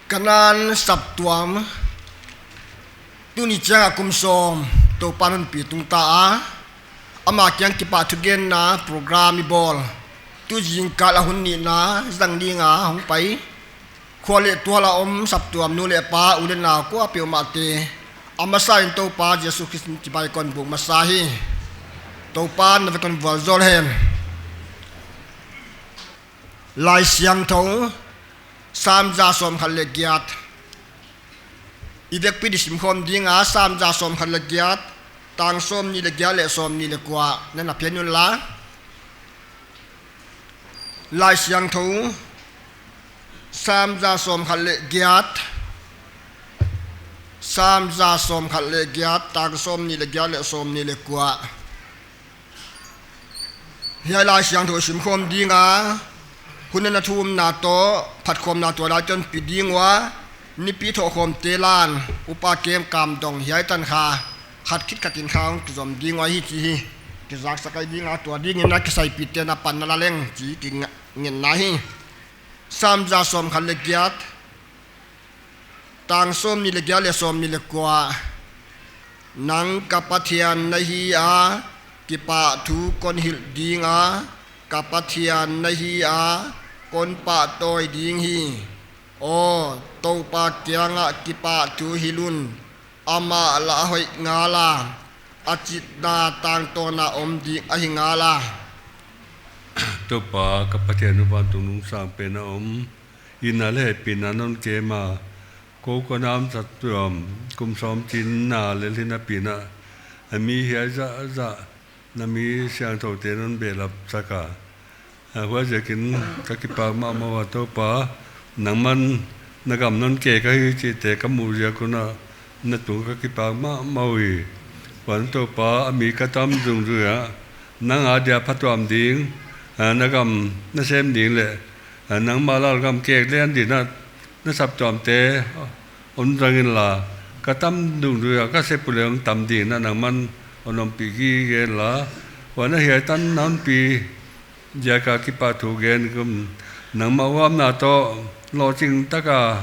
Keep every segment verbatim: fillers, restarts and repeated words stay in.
Kanan saptuam tuni chiang a kum sawm Toupa'n hon pi tung ta a, ama kiang kipahthu genna program i bawl. Tu zingkal a hun nihna zang ding a hong pai. Khua leh tual a om saptuam nu leh pa, u leh nau kuapeuhmahte, a masa in Toupa Jesu Khrist in chibai kon buk masa hi. Toupa'n na vek kon vualzawl hen. Laisiangthou, Sam za sawmkhat leh giat. I vekpi di simkhawm ding a, Sam za sawmkhat leh giat, tang sawmnih leh giat leh sawmnih leh kua, na na pian un la. Laisiangthou, Sam za sawmkhat leh giat, Sam za sawmkhat leh giat, tang sawmnih leh giat leh sawmnih leh kua. Hiai Laisiangthou simkhawm ding a, hun a na thumna toh phatkhawmna tua lai chon pi ding ua, nipi thohkhawmte lan, Upa Kem Kam Dong hiai tan kha, khat khit khat in kha hong kizom ding ua hi chi hi. Kizaksak ahi ding a, tua ding in a kisaipihte na pan na la leng chi kinga-, ngen na hi. Sam za sawmkhat leh giat, tang sawmnih leh giat leh sawmnih leh kua. Nang ka Pathian na hi a, kipahthu kon hilh ding a, ka Pathian na hi a, kon pahtawi ding hi. Aw, Toupa kiangah kipahthu hilh un, amah lah a hoih ngal a, a chitna tangtawn a om ding ahi ngal a. Toupa ka Pathian, vantung nung sang pen a om, itna leh hehpihna non kem a, kou kon a om saptuam kum sawm chinna lel hi napi in a, a mi hiai zahzah na mi siangthoute non behlap sak a. A, huaiziakin ka kipak mahmah ua Toupa, nangman na gam non kek ahi chihte ka muh ziak un a, na tung ka kipak mahmah uhi. Huan Toupa, a mi ka tam dungzui a, nang adia phatuam ding, a, na gam na sem ding leh, a, nangmah lalgam kek lian ding in a, na saptuamte hon zang inla, ka tam dungzui a ka sep uleh hong tam ding in a nangman hon ompih gige inla. Huan a hiai tan na hon pi ziak a kipahthu gen kum, nangmah uapna toh lohching tak a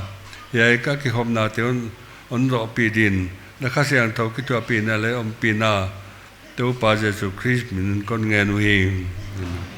hiai ka kikhopnate hon, hon zohpih ding in, na Kha Siangthou kithuahpihna leh ompihna Toupa Jesu Khrist min in kon ngen uhi. Amen.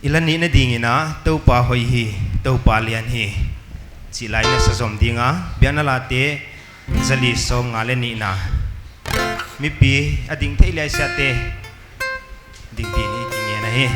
I la nihna dingin a, Toupa hoih hi, Toupa lian hi, chih la i na sa zom ding a, Biakna Late zali sawmnga leh nihna. Mipi a ding thei leh a siate ding dingin i kingen ahi.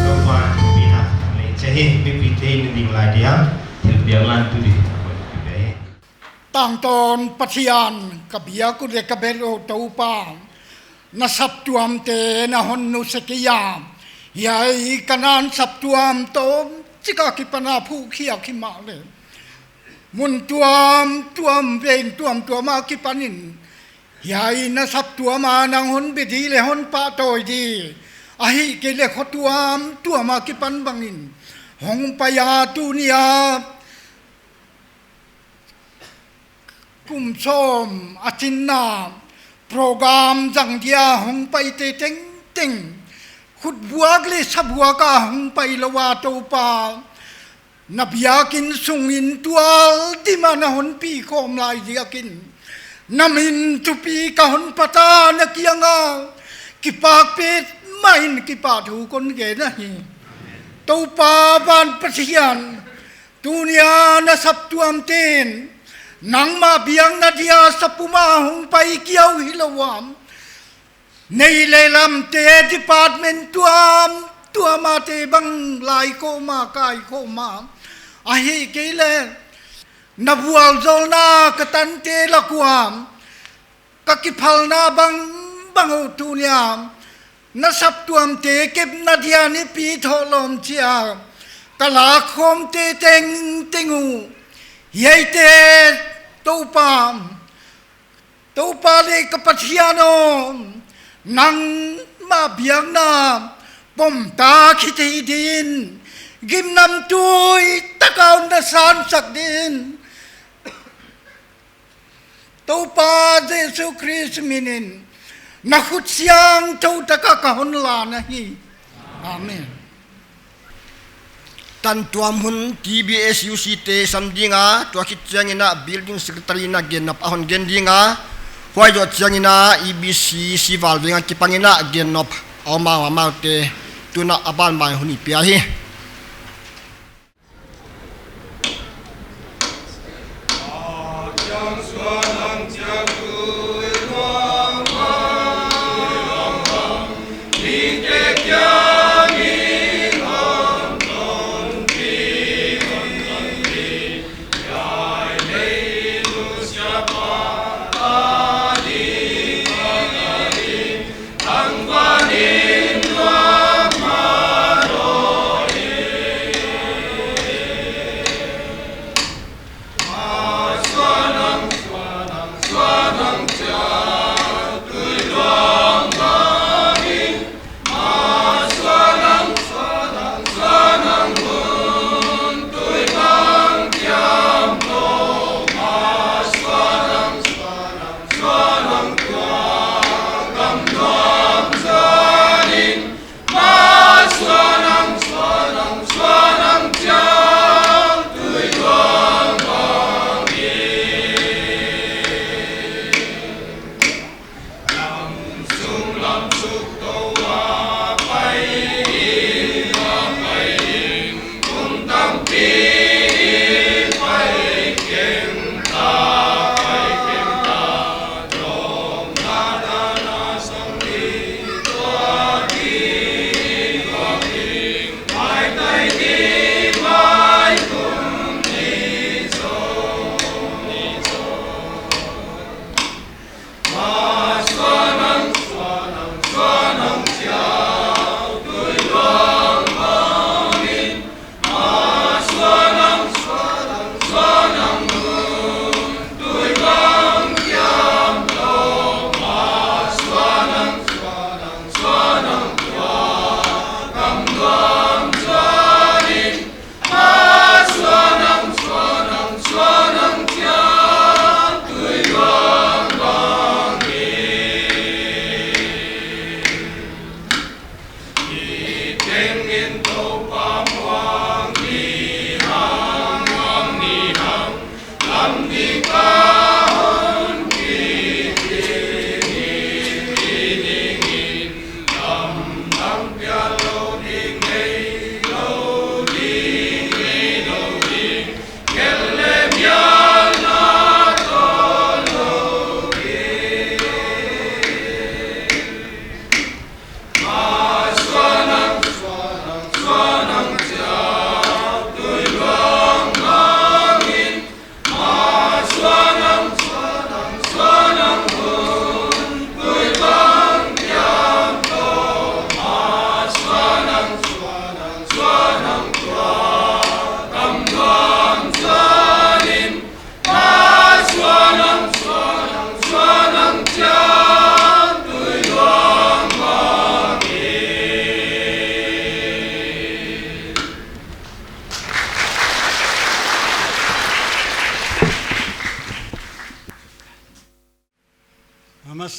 Toupa, pina lei che hi, mipite in ding lai dia, thil biakna tu di. Tangtawn Pathian, ka biak uh leh ka bel uh Toupa, na saptuamte na hon nusia kei a, Hiai Kanan saptuam tawmchik akipan a phuhkhiak himahleh, mun tuamtuam, veng tuamtuam akipanin hiai na saptuam ah nang hon be di leh hon pahtawi di, ahihkeileh khua tuamtuam akipan bangin hong pai a, tuni a kum sawm a chinna program zang dia hong paite tengteng, khutbuak leh sabuak a hong pailou a, Toupa, na biakin sungin tual dim a na hon pi khawm lai ziakin, na min thupi ka hon phat a, na kiang a kipak petmah in kipahthu kon gen ahi. Toupa van Pathian, tuni a na saptuamte'n nangmah biakna dia sapum a hong pai kia uh hilou a, nei leh lamte, department tuamtuam a te bang laikhawm a, kaikhawm a, ahihkeileh na vualzawlna ka tante lak ua ka kiphalna bangbang uh, tuni a na saptuamte kepna dia nipi thohlawm chia ka lakkhawmte tengteng uh, hiaite Toupa, Toupa leh ka Pathian aw, nangmah biakna pom tak hithei din, gimnamtui tak a hon na sansak din, Toupa Jesu Khrist minin na khut siangthou tak a ka hon lan ahi. Amen. Tantuam hun T B S U C te sam ding a, tua khit chiangin a building secretary in a gennop a hon gen ding a, huai zoh chiangin a E B C Sival Veng a kipangin a gennop a om a, amaute tun a a ban mai hun i pia hi.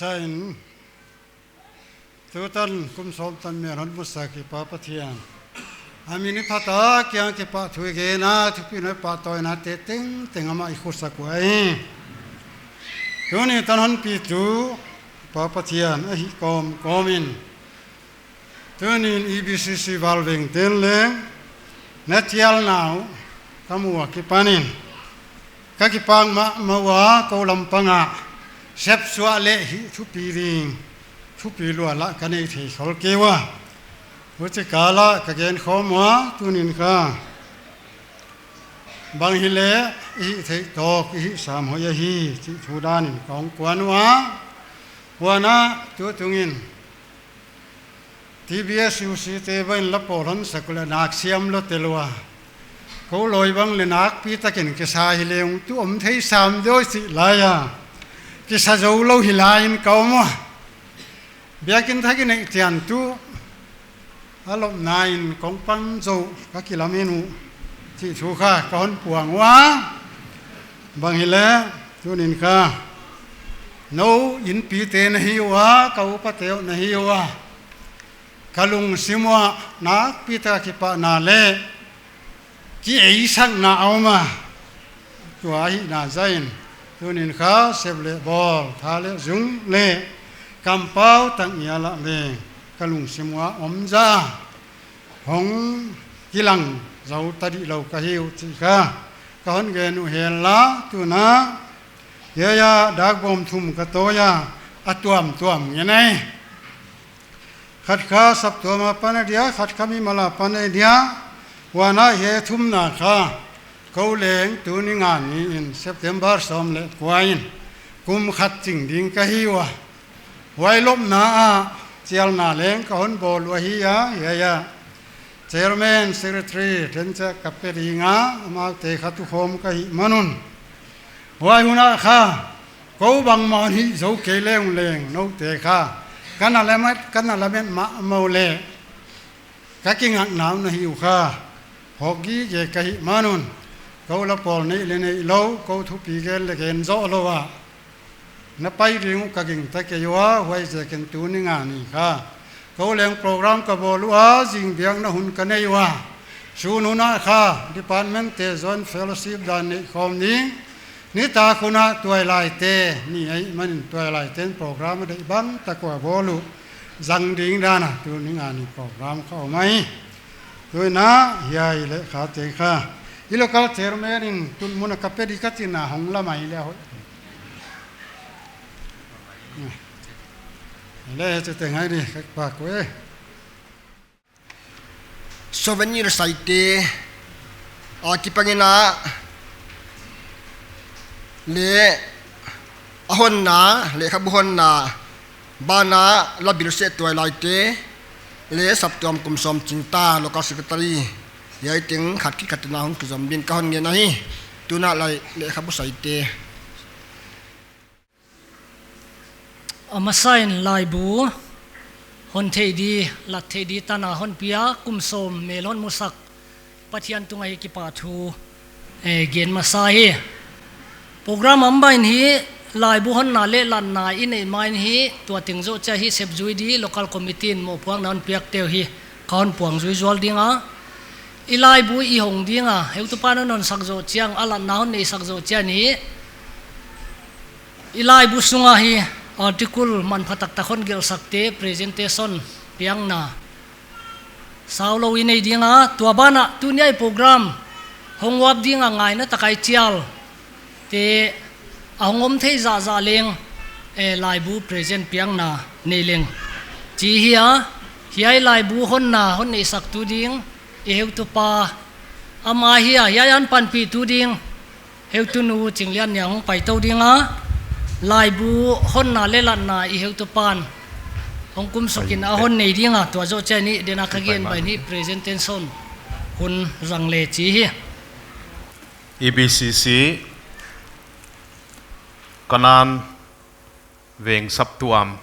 Sain, tutan kum sawm tan mel hon musak i Pa Pathian, a min i phat a kiang kipahthu i gen a, thupina pahtawina te tengteng amah i khusak uhi. Tuni tan hon pitu Pa Pathian ahi kawmkawm in, tunin E B C C valveng ten leng na chialna uh ka muh a kipanin ka kipak mahmah ua, kou lampang ah sepsuah leh hih thupi ding thupi lua lah ka nei thei khol kei ua. Huchi kal ah ka gen khawm ua, tunin kha bang hileh i hih theih tawk, i hih sam hoih ahi chih thu danin ka hong kuan ua. Huan ah tu tungin T B S U C te bang in la pawl hon sak uleh nak siam lou tel ua. Kou lawi bang leh nakpi takin kisa hi leng tu om thei sam diam chih lai a kisa zou lou hi lai in ka om ua. Biakin thak i neih chiang tu a lopna in kong pan zou ka kilamen uh chih thu kha ka hon puang ua. Bang hileh tunin kha nou innpi te na hi ua, ka upa te uh na hi ua. Ka lungsim uah nakpi tak a kipahna leh kieisakna a om a, tua ahihna ziakin tunin kha sep leh bawl, tha leh zung leh kampau tak ngial ah leng ka lungsim uah om zah a hong kilang zou ta dih lou ka hi uh chih kha ka hon gen uh hen la, tun ah hiai ah dak bawm thum ka tawi a, a tuamtuam ngen ei. Khat kha saptuam apan a dia, khat kha mimal apan a dia. Huan ah hiai thumna kha kou leng tuni nga ni in September sawm leh kua in kum khat ching ding ka hi ua. Huai lopna ah chialna leng ka hon bawl uh ahi a, hiai ah chairman, secretary, then chia ka pe ding a, amaute kha tukhawm ka hih man un. Huai hun ah kha kou bangmah hon hih zou kei leng leng noute kha ka na lamet, ka na lamet mahmah uleh ka kingakna uh na hi uh kha hawk gige ka hih man un. Kou la pawl neih leh neih lou, kou thupi gen leh gen zoh lou a na pai ding uh ka gingta kei ua, huaiziakin tuni nga ni kha kou leng program ka bawl ua, zing biakna hun ka nei ua. Sun hun ah kha department te joint fellowship dan neih khawm ding. Nitak hun ah tuailai te ni ahih manin tuailai ten program a deih bang tak ua bawl uh zang ding dan a tuni nga ni program kha om ahi. Tuin ah hiai leh kha te kha i local chairman in tun mun a ka pe di ka chihna hong la mai leh hoih. Leh chih teng ahi di, ka kipak uh e. Souvenir saite a kipangin a leh a honna, lehkhabu honna, ban a la bil seh tuailai te leh saptuam kum sawm ching ta local secretary, hiai teng khat kikhat in a hong kizom ding ka hon ngen ahi. Tun ah leh lehkhabu saite. A masa in laibu hon theih di, lat theih di tan a hon pi a, kum sawm mel hon musak Pathian tung ahi kipahthu, eh, gen masa hi. Program a om bang in hi laibu honna leh latna i neih ma in hi tua teng zoh chia hi sep zui di local committee in mohpuakna hon piak te uh hi ka hon puang zui zual ding a. I laibu i hong ding a, heutupa'n hon hon sak zoh chiang, a latna hon neih sak zoh chiang hi. I laibu sung ah hi article manpha taktak hon gelhsak te presentation piakna sau lou i nei ding a, tua ban ah tuni a i program hong uap ding a ngaihna tak a i chial te a hong om thei zahzah leng, eh, laibu present piakna nei leng chi hi a. Hiai laibu honna hon neihsaktu ding i heutupa ama hi a, hiai a hon panpihtu ding heutunu Chinglian Niang hong paitou ding a, laibu honna leh latna i heutupa'n hong kumsuk in a hon nei ding a, tua zoh chia ni den a ka gen bang in hi presentation hun zang leh chi hi. E B C C Kanan veng saptuam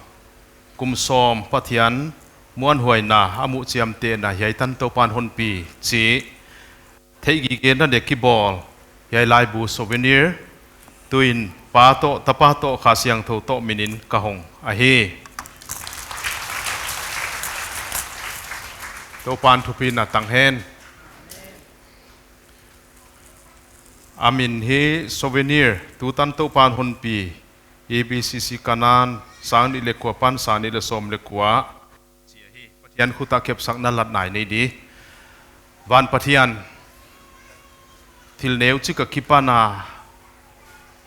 kum sawm Pathian muanhuaina a muh chiamtehna hiai tan Toupa'n hon pi chih theihgigena dek kibawl hiai laibu souvenir tuin Pa toh, Tapa toh, Kha Siangthou toh minin ka hong ahi. Toupan thupina tang hen. A min hi Souvenir, tutan Toupan honpi, E B C C Kanan, sang nih leh kua apan sang nih leh sawm leh kua. Pathian khut ah kepsakna lat nai nei di. Van Pathian, thil neu chik a kipan a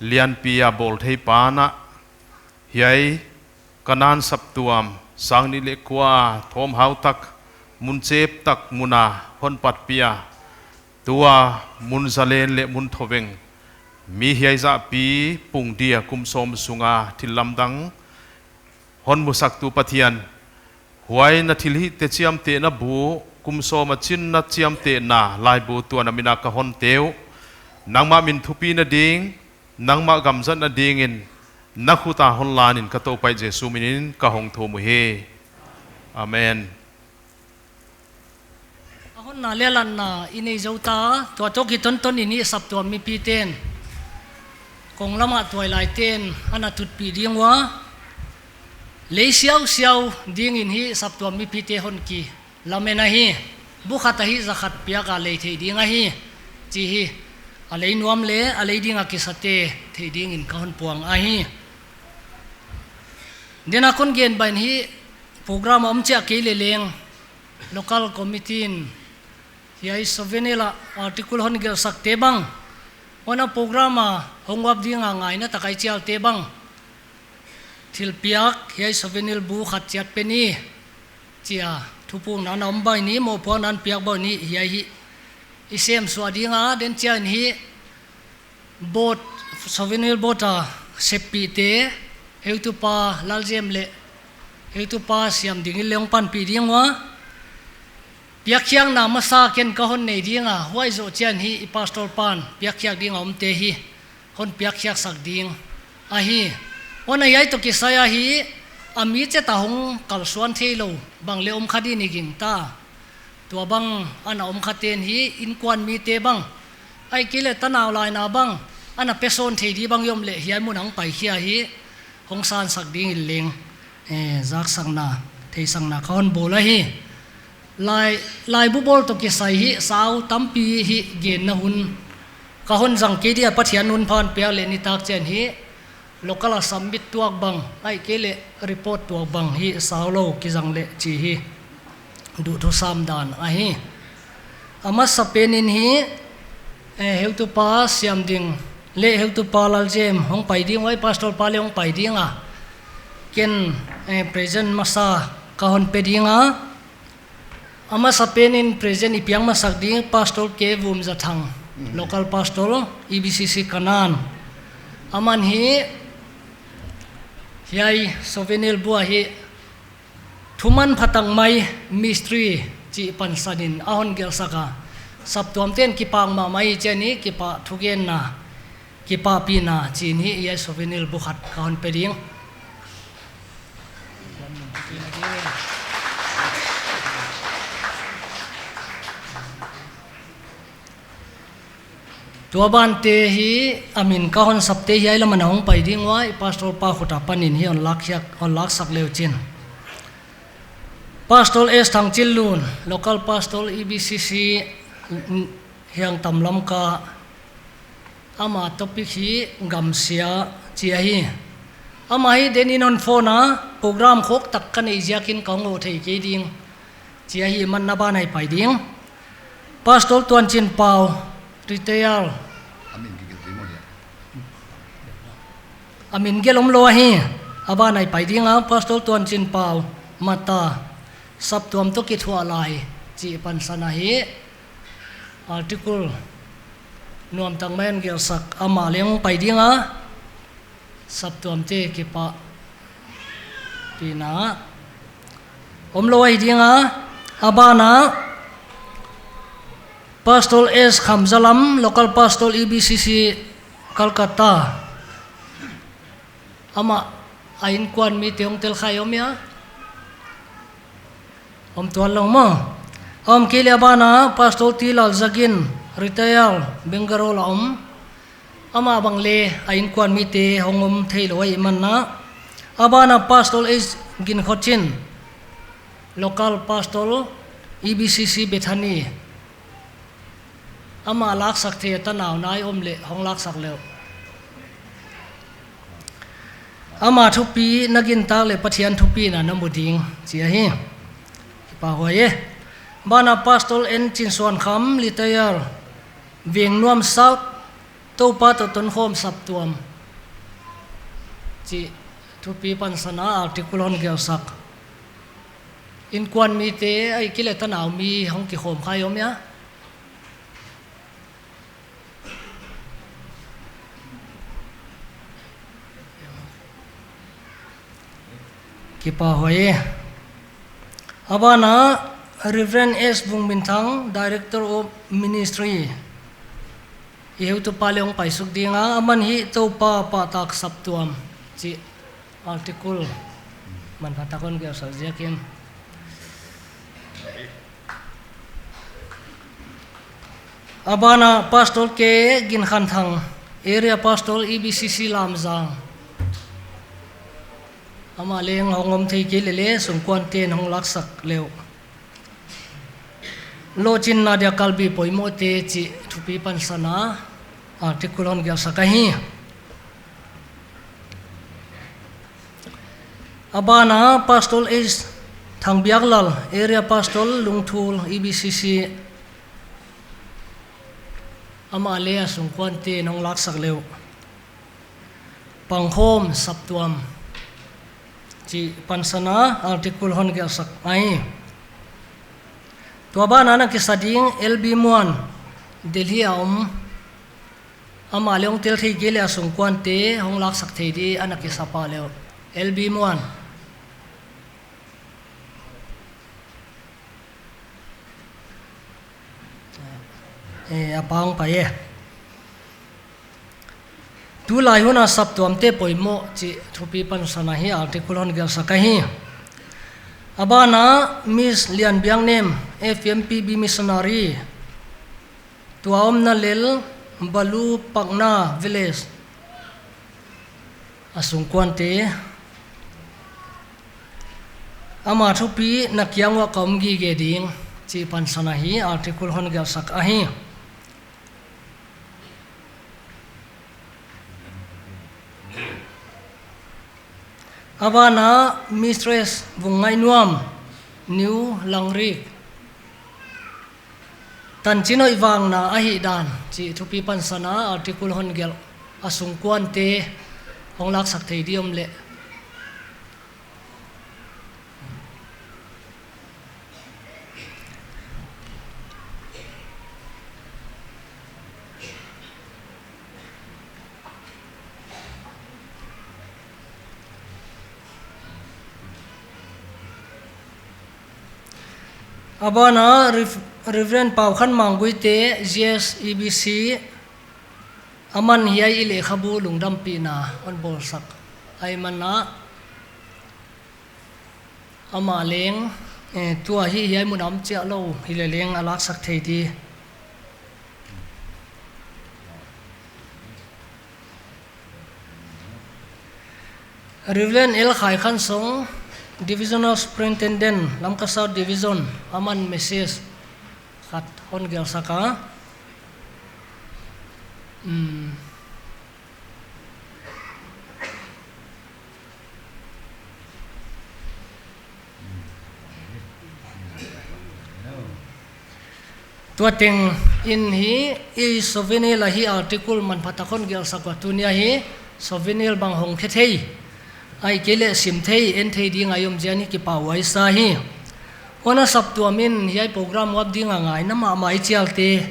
lianpi a bawl thei pa na, hiai Kanan saptuam, sang nih leh kua, thawmhau tak, mun chep tak mun a hon patpih a, tua mun zalen leh mun thoveng, mi hiai zahpi pung dia kum sawm sunga thil lamdang hon musaktu Pathian, huai na thilhihte chiamtehna bu, kum sawm a chin na chiamtehna laibu tua na min a ka hon teh uh. Nangmah min thupina ding, nangmah gamzatna dingin, na khut a hon lanin ka Toupa Jesu minin ka hong thum uhi. Amen. A honna leh a lanna i nei zou ta, tua toh kiton tonin i saptuam mipite'n kong lam ah tuailaite'n ana tutpih ding ua, lei siausiau dingin i saptuam mipite hon kilamen ahi. Bu khat ahi, za khat piak a lei thei ding ahi, chi hi. A lei nuam leh a lei ding a kisate thei dingin ka hon puang ahi. Dena kon gen baih in hi, program a om chiah kei leh leng, local committee in hiai Souvenir a article hon gelhsakte bang, huan a program a hong uap ding a ngaihna tak a i chialte bang, thilpiak hiai Souvenir bu khat chiat pen ni, chi a thupukna na om baih ni, mohpuakna piak baih ni, hiai hi i sem suah ding a, den chiah in hi, board, Souvenir board a seppihte, heutupa Lalzem leh heutupa Siamding in leng panpih ding ua. Piakkhiakna masa ken ka hon nei ding a, huai zoh chiah in hi i pastor pa'n piakkhiak ding a omte hi hon piakkhiaksak ding ahi. Huan a hiai toh kisai a hi, a mi chet a hong kalsuan theilou bang leh om kha di ni gingta. Tua bang ana om khate'n hi innkuan mite bang, ahihkeileh tanau laina bang, ana pesawn thei di bang i om leh hiai mun ah hong paikhia hi, hong sansak dingin leng, eh, zaksakna, theisakna ka hon bawl ahi. Lai, laibu bawl toh kisai hi sau tampi hi genna hun ka hon zang kei dia, Pathian in hun pha hon piak leh nitak chiah in hi, local a submit tuak bang, ahihkeileh report tuak bang hi saulou kizang leh chi hi. Duhthusam dan ahi. A masapen in hi, eh, heutupa Siamding leh heutupa Lalzem hong pai ding ua, i pastor pa leh hong pai ding a. Ken, eh, present masa ka hon pe ding a. A masapen in present i piak masak ding Pastor K Vumzathang, mm, local pastor, E B C C Kanan. Aman hi, hiai Souvenir bu a hi, thuman phatak mai mystery chih pansan in a hon gelhsak a. Saptuamte'n kipak mahmah hi, chiah in hi kipahthugenna, kipahpihna chi'n hi hiai Souvenir bu khat ka hon pe ding. Tua bante hi a min ka hon sapte hiai lam ah na hong pai ding ua, i pastor pa khut apan in hi hon lakkhiak, hon laksak le uchin. Pastor S Thangchinlun, local pastor E B C C Hiangtam Lamka, ama topic hi gamsia chi ahi. Ama hi den in hon phone a, program khawk tak ka neih ziakin ka hong om thei kei ding chi ahi, aman a ban ah i pai ding. Pastor Tuanchinpau, retire. A min kigelh thei maw hia? A min gelh omlou ahi, a ban ah i pai ding a, Pastor Tuanchinpau, Mata, saptuam toh kithuah lai, chih pansan ahi. Article nuamtak mai hon gelhsak, amah leng pai ding a, saptuamte kipahpihna omlou ahi ding a, a ban ah Pastor S Khamzalam, local pastor E B C C Calcutta. Amah a innkuan mite hong tel kha om hia? Om tuanlou maw. Om kei leh a ban ah Pastor T Lalzagin, retire, Bangalore a om. Amah bang leh a inkuan mite hong om theilou ahihman in. A ban ah Pastor H Ginkhoching, local pastor, E B C C Bethany. Amah laksak thei a tanau nai om leh hong laksak leh uh. Ama thupi na gintak leh Pathian thupina na mu ding chi ahi. Kipahhuai e. A ban ah Pastor N Chinsuankham, retire, Vengnuam South, Toupa toh tonkhawm saptuam chi thupi pansan a article hon gelhsak. Inkuan mite ahihkeileh tanau mi hong kikhawm kha om hia? Kipahhuai e. A ban ah Reverend S Vungminthang, Director of Ministry. I heutupa leh hong paisuk ding a, aman hi Toupa pahtak saptuam chi article manphatak hon gelhsak ziakin. A ban ah Pastor K Ginkhanthang, Area Pastor, E B C C Lamjang. Amah leng hong om thei kei leh leh sungkuante'n hong laksak leh uh. Lohchinna dia kalbi poimohte chi thupi pansan a article hon gelhsak ahi. A ban ah Pastor H Thangbiaklal, Area Pastor, Lungthul, E B C C. Amah leh a sungkuante'n hong laksak leh uh. Pangkhawm saptuam chi pansan a article hon gelhsak ahi. Tua ban ah na kisa ding L B Muan, Delhi a om. Amah leh hong tel thei kei leh a sungkuante hong laksak thei di a na kisa pah leh uh. L B Muan. Eh, a pang pai e. Tulai hun a saptuamte poimoh chi thupi pansan a hi article hon gelhsak ahi. A ban ah Miss Lianbiaknem, F M P B missionary. Tua omna lel Balu Pakna village. A sungkuante. Ama thupi na kiang uah ka om gige ding chi pansan a hi article hon gelhsak ahi. A ban ah Mistress Vungngaihnuam, New Langrik. Tanchin hoih vangna ahihdan chi thupi pansan a article hon gelh, a sungkuante hong laksak thei di om leh. A ban ah Rev-, Reverend Paukhanmang Guite, G S E B C, aman hiai i lehkhabu lungdampihna hon bawlsak ahihman ah, amah leng, eh, tua hi hiai mun a om chiah lou hi leh leng a laksak thei di. Reverend L Khaikhansong, Divisional Superintendent, Lamka South Division, aman message khat hon gelhsak a. Hmm. Tua teng in hi, i souvenir a hi article manphatak hon gelhsak ua, tuni a hi souvenir bang hong khe thei, ahihkeileh sim thei, en thei ding a i om ziak in kipahhuai sa hi. Huan a saptuam in hiai program uap ding a ngaina mahmah i chialte,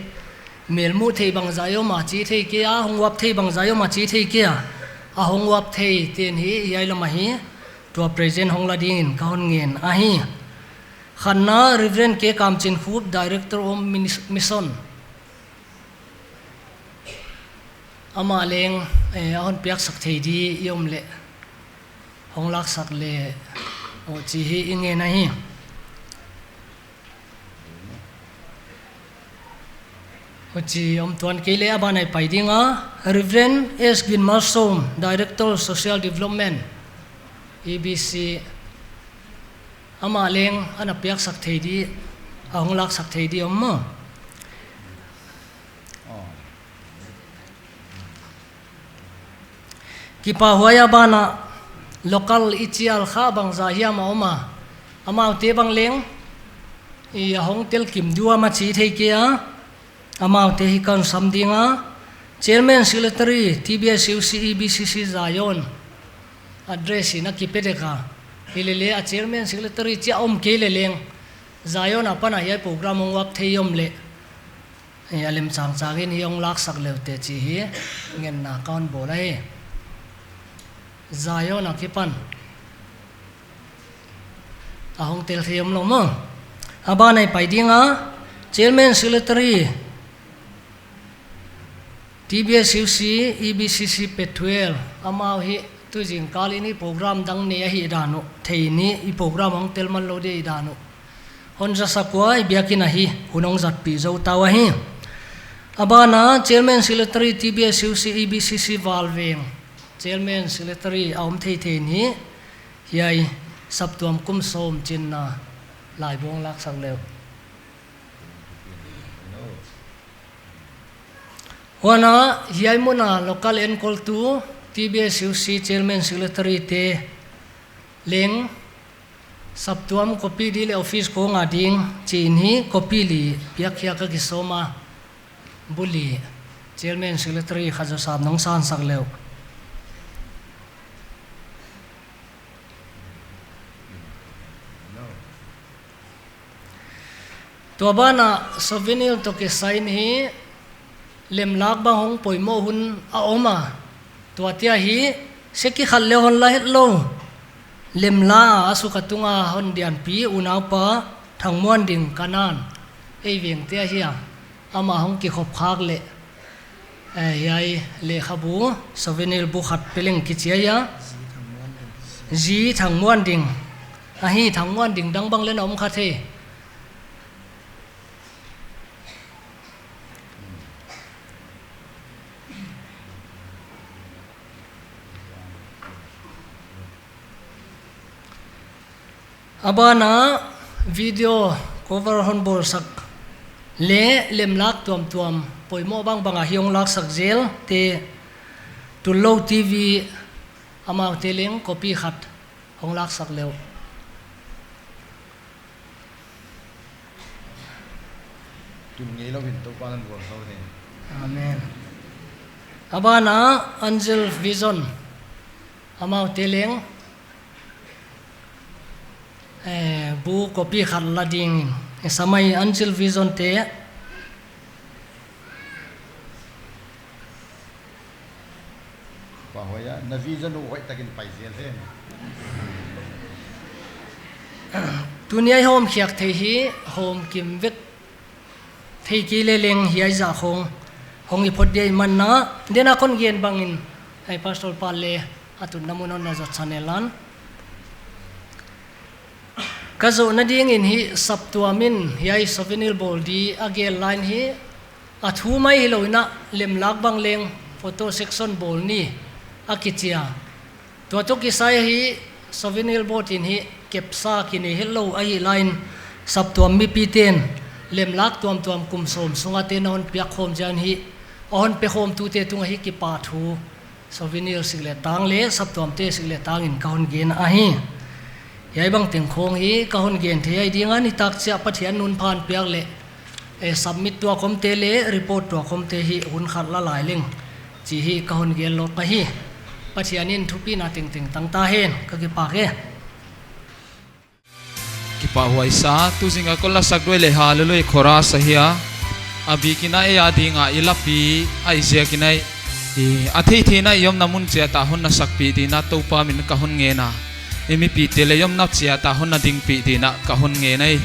mel muh theih bangzah i om a chi thei kei a, hong uap theih bangzah i om a chi thei kei a, a hong uap theite'n hi hiai lam a hi tua present hong la dingin ka hon ngen ahi. Khatna, Reverend K Kamchinkhup, Director of Minis-, Mission. Amah leng, eh, a hon piaksak thei di i om leh, hong laksak leh uh chi hi i ngen ahi. Huchi om tuan kei leh a ban ah i pai ding a, Reverend S Ginmalsawm, Director Social Development, E B C, amah leng ana piaksak thei di, a hong laksak thei di om maw. Kipahhuai a, banah local i chial kha bangzah hiam a om a, amaute bang leng i a hong tel kim dua maw chi thei kei a, amaute hi ka hon sam ding a. Chairman Secretary, T B S U C, E B C C, Zion, address in a kipe dek a. Hilele a Chairman Secretary chia om kei leleng, Zion apan a hiai program hong uap thei om leh, eh, a lemchang chang in hi hong laksak le uh teh chi hi ngenna ka hon bawl ahi. Zion akipan a hong tel thei omlou maw. A ban ah i pai ding a, Chairman Secretary, T B S U C, E B C C, Pethuel, amau hi tu zingkal in i program dang nei ahihdan uh, thei in i program hong tel man lou di ahihdan uh hon zasak ua, i biakin ah hi hun hong zatpih zou ta uh ahi. A ban ah Chairman Secretary, T B S U C, E B C C, Valveng, Chairman Secretary a om theithei in hi, hiai saptuam kum sawm chinna laibu hong laksak le uh. Huan ah hiai mun a local enkol tu, T B S U C Chairman Secretary te leng saptuam copy di leh office khong a ding chi in hi copy li piak khia ka kisawm a, bu li Chairman Secretary khat zaw sap nong sansak le uh. Tua ban ah souvenir toh kisai in hi lemlak bang hong poimoh hun a om a, tuate ah hi seki khat leng hon la hetlou. Lemlak a suk a tung a hon dianpi unaupa Thangmuanding Kanan, ei vengte ahi a, amah hong kikhop khak leh, eh, hiai lehkhabu souvenir bu khat pe leng kichi ahi a. Zi Thangmuanding. Ahi, Thangmuanding dang bang leng a om kha thei. A ban ah video cover hon bawlsak leh lemlak tuamtuam poimoh bangbang a hi hong laksak zel te, Tullou T V, amaute leng copy khat hong laksak le uh. Tun ngeilou in Toupa'n hon vualzawl hen. Amen. A ban ah Angel Vision, amaute leng, eh, bu copy khat la ding in. Sa mai Angel Vision te. Pahhuai a, na vision uh hoihtakin pai zel hen. Tuni a i hawmkhiak theih hi hawm kim vek thei kei leleng hiai zah khong hong i phot dia i man a, den a kon gen bangin, ei Pastor pa leh a tunna mun hon na zat channel an. Ka zohna dingin hi saptuam in hiai souvenir bawl di a gel lai in hi, a thu mai hilou in a lemlak bang leng photo section bawl ni a kichi a. Tua toh kisai hi souvenir board in hi kepsa kinei hetlou ahih lai in saptuam mipite'n lemlak tuamtuam kum sawm sunga te'n a hon piak khawm ziak in hi, a hon pe khawmtute tungah hi kipahthu souvenir sik leh tang leh saptuamte sik leh tang in ka hon gen ahi. Hiai bang teng khong hi ka hon gen thei ahi ding a, nitak chiah Pathian in hun pha piak leh, eh, submit tuak omte leh report tuak omte hi hun khat la lai leng chi hi ka hon gen lawk ahi. Pathian in thupina tengteng tang ta hen, ka kipak e. Kipahhuai sa, tu zing a kon lasak duai leh Hallelujah chorus ahi a. A bik in a ei a ding a i lapi ahih ziak in a, i a theihtheihna i omna mun chiat a hon na sakpih dingin Toupa min ka hon ngen a. I mipite leh i omna chiat a hon na dingpih dingin ka hon ngen ahi.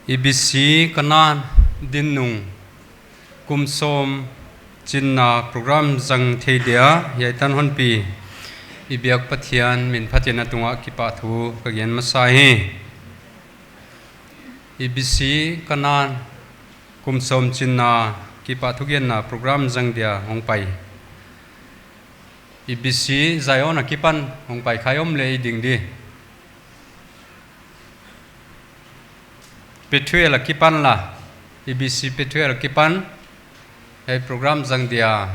E B C Kanan din nung kum sawm chinna program zang thei dia hiai tan hon pi i biak Pathian min phatin a tungah kipahthu ka gen masa hi. E B C Kanan kum sawm chinna kipahthu genna program zang dia hong pai. E B C Zion a kipan hong pai khai om leh i ding di. Pethuel a kipan la, E B C Pethuel a kipan, hiai program zang dia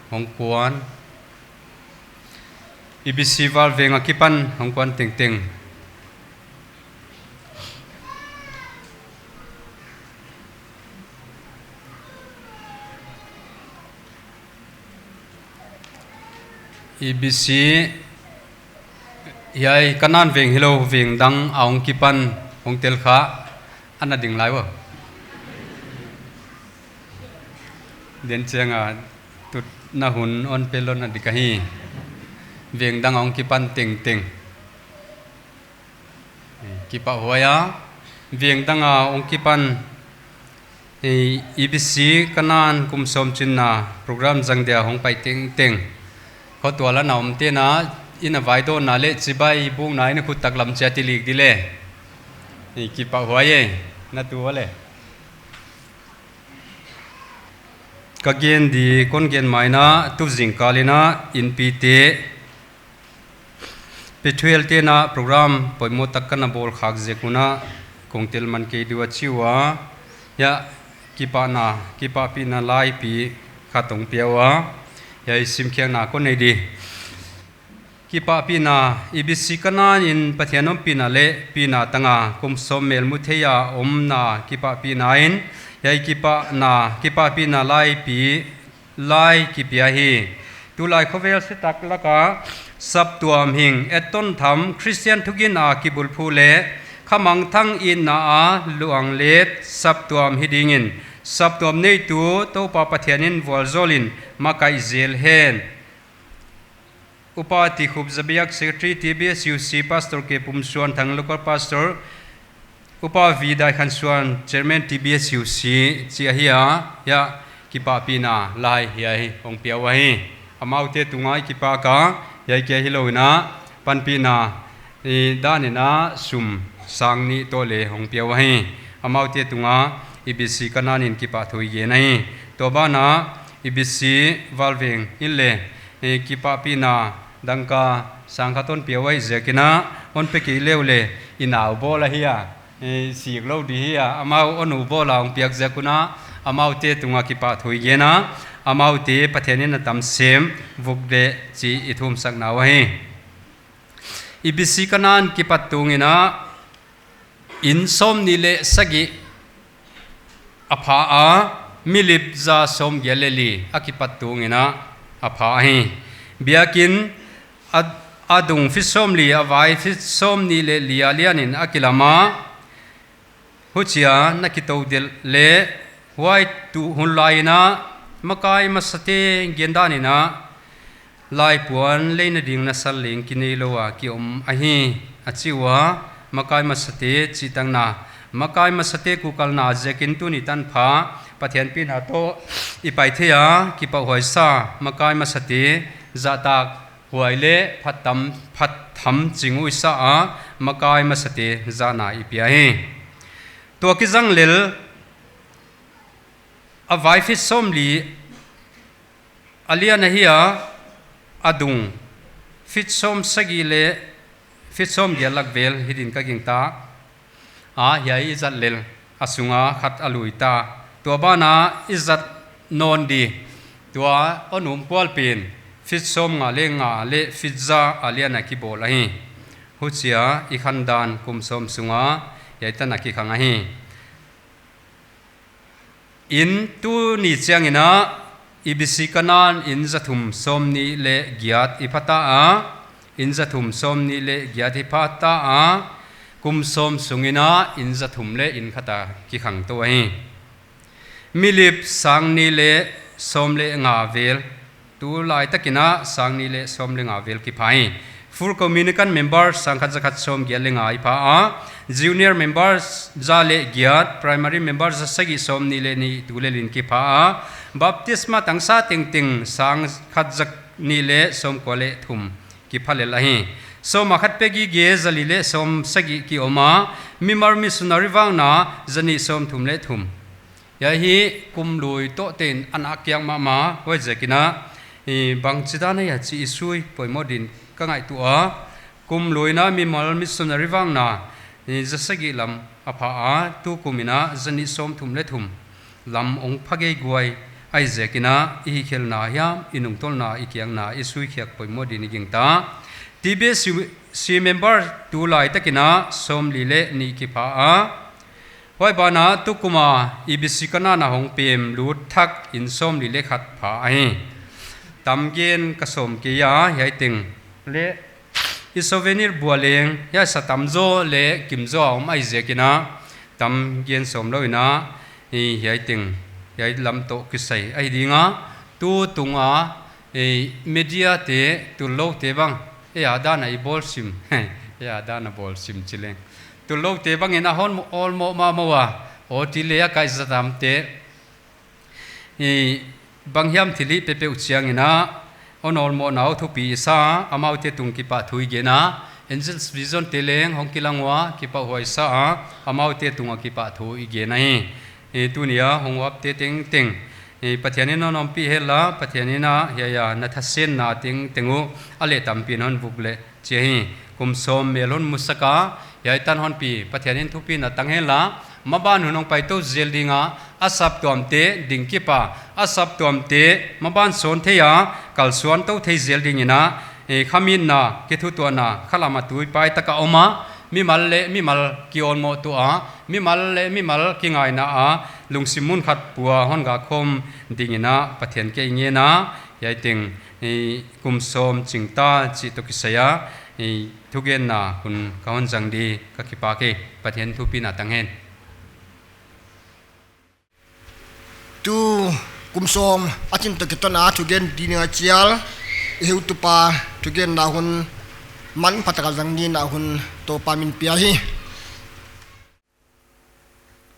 hong kuan. E B C Valveng a kipan hong kuan tengteng. E B C hiai Kanan veng hilou, veng dang a hong kipan hong tel kha, ana ding lai ua. Den chiang a tutna hun hon pe lou na di ka hi. Veng dang a hong kipan tengteng. Kipahhuai a, veng dang a hong kipan, eh, E B C Kanan kum sawm chinna program zang dia hong pai tengteng. Khotual a na omte'n a, i na vaidawnna leh chibai bukna in khut taklam chia ti lik di leh. Eh, kipahhuai e, na tu a leh. Ka gen di kon gen mai na, tu zingkal in a, inpite, Pethuel te'n a program poimoh tak ka na bawl khak ziak un a, kong tel man kei di ua chi ua, hiai kipahna, kipahpihna laipi khat hong pia ua, hiai simkhiakna kon nei di. Kipahpihna, E B C Kanan in Pathian ompihna leh pihna tang a kum sawm mel mu thei a omna kipahpihna in, hiai kipahna, kipahpihna laipi, lai kipia hi. Tulai khovel se tak lak a saptuam hing, etton tham, Christian thugin a kibulphuh leh khamangthang itna a luang let saptuam hi dingin, saptuam neitu Toupa Pathian in vualzawl in makaih zel hen. Upa Tikhup Zabiak, Secretary T B S U C, Pastor K Pumsuanthang, Local Pastor, Upa V Daikhansuan, Chairman T B S U C, chi ahi a, hiai kipahpihna lai hiai hong pia ua hi. Amaute tungah i kipak a, hiai kia hilou in a, panpihna, i dan in a sum sang nih toh leh hong pia ua hi. Amaute tungah E B C Kanan in kipahthu i gen ahi. Tua ban ah E B C Valveng in leh, eh, kipahpihna dangka sang khat hon pia ua ziak in a, hon pe kei uleh i nau bawl ahi a, eh, sik lou di hi a, amau hon u bawl a hong piak ziak un a, amaute tungah kipahthu i gen a, amaute Pathian in a tam sem vuk leh chi i thumsakna uh ahi. E B C Kanan kipat tung in a, inn sawmnih leh sagih a pha a, milip za sawmgiat leh li a kipat tung in a, a pha hi. Biakin a, a dung feet sawmli, a vai feet sawmnih leh li a lian in a kilam a, huchia na kitou delh leh huai tu hun lai in a, makai masate gen dan in a, laipuan leina ding na sal leng kinei lou a ki om ahi, a chi ua. Makai masate chih tangna, makai masate kuhkalna ziakin tuni tanpha Pathian pihna toh i pai thei a, kipahhuai sa, makai masate zahtak huai leh phattam, phattham ching uh i sa a, makai masate zahna i pia hi. Tua kizang lel, a vai feet sawmli a lian ahi a, a dung feet sawmsagih leh feet sawmgiat lak vel hi din ka gingta a, hiai i zat lel a sung a khat a lui ta. Tua ban ah i zat nawn di, tua hon um kual pen feet sawmnga leh nga leh feet za a lian a kibawl ahi. Huchia i khandan kum sawm sung a hiai tan a kikhang ahi. Inn tuni chiang in a, E B C Kanan inn zathum sawmnih leh giat i pha ta a, inn zathum sawmnih leh giat i pha ta a, kum sawm sung in a inn zathum leh inn khat a kikhang tou ahi. Milip sangnih leh sawm leh nga vel, tulai tak in a sangnih leh sawm leh nga vel kipha hi. Full communion member sangkhat zakhat sawmgiat leh nga i pha a, junior member za leh giat, primary member zasagih sawmnih leh nih tu lel in kipha a, baptisma tangsa tengteng sangkhat zanih leh sawmkua leh thum kipha lel ahi. Sawm a khat pia gige zali leh sawmsagih ki om a, mimal missionary vakna zanih sawmthum leh thum. Hiai hi kum lui toh te'n ana kiak mahmah, huaiziakin a, i bangchidan ahia chih i sui poimoh dingin ka ngaihtuah a, kum lui in a mimal missionary vakna, i zasagih lam a pha a, tukum in a zanih sawmthum leh thum lam hong pha geiguai ahihziakin a, i hihkhelhna hiam, i nungtolhna, i kiakna, i suikhiak poimoh dingin i gingta. T B C, C member tulaitak in a sawmli leh nih kipha a, huai banah tukum a i bisi kana na hong pem lut thak in sawmli leh khat pha ahi. Tam gen ka sawm kei a, hiai teng leh i souvenir bua leng, hiai sa tamzaw leh kimzaw a om ahihziakin a, tam gen sawm lou in a, i hiai teng, hiai lam toh kisai ahi ding a, tu tung a, i media te, tulloute bang, ei a dan a i bawl sim, ei a dan a bawl sim chi leng. Tulloute bang in a hon mo-, awlmoh mahmah ua, O T leh a kai zatamte, i banghiam thil i pepeuh chiangin a, hon awlmohna uh thupi i sa a, amaute tung kipahthu i gen a, Angels Vision te leng hong kilang ua, kipahhuai sa a, amaute tung a kipahthu i gen ahi. I tuni a hong uapte tengteng, i Pathian in hon ompih hen la, Pathian in a hiai a na thasenna tengteng uh a leh tampi in hon vuk leh chi hi. Kum sawm mel hon musak a, hiai tan hon pi, Pathian in thupina tang hen la, maban hun hong pai tou zel ding a, a saptuamte ding kip a, a saptuamte maban sawn thei a, kalsuan tou thei zel dingin a, i khaminna, kithutuahna, khalam a tuipai tak a om a, mimal leh mimal ki awlmoh tuah a, mimal leh mimal kingaihna a, lungsim mun khat pua hon gah khawm dingin a, Pathian kiang i ngen a, hiai teng, i kum sawm ching ta chih toh kisai a, i thugenna hun ka hon zang di ka kipak hi, Pathian thupina tang hen. Tu kum sawm a chin toh kiton a thugen ding a chial, i heutupa thugenna hun manpha tak a zang dingin a hun Toupa min pia hi.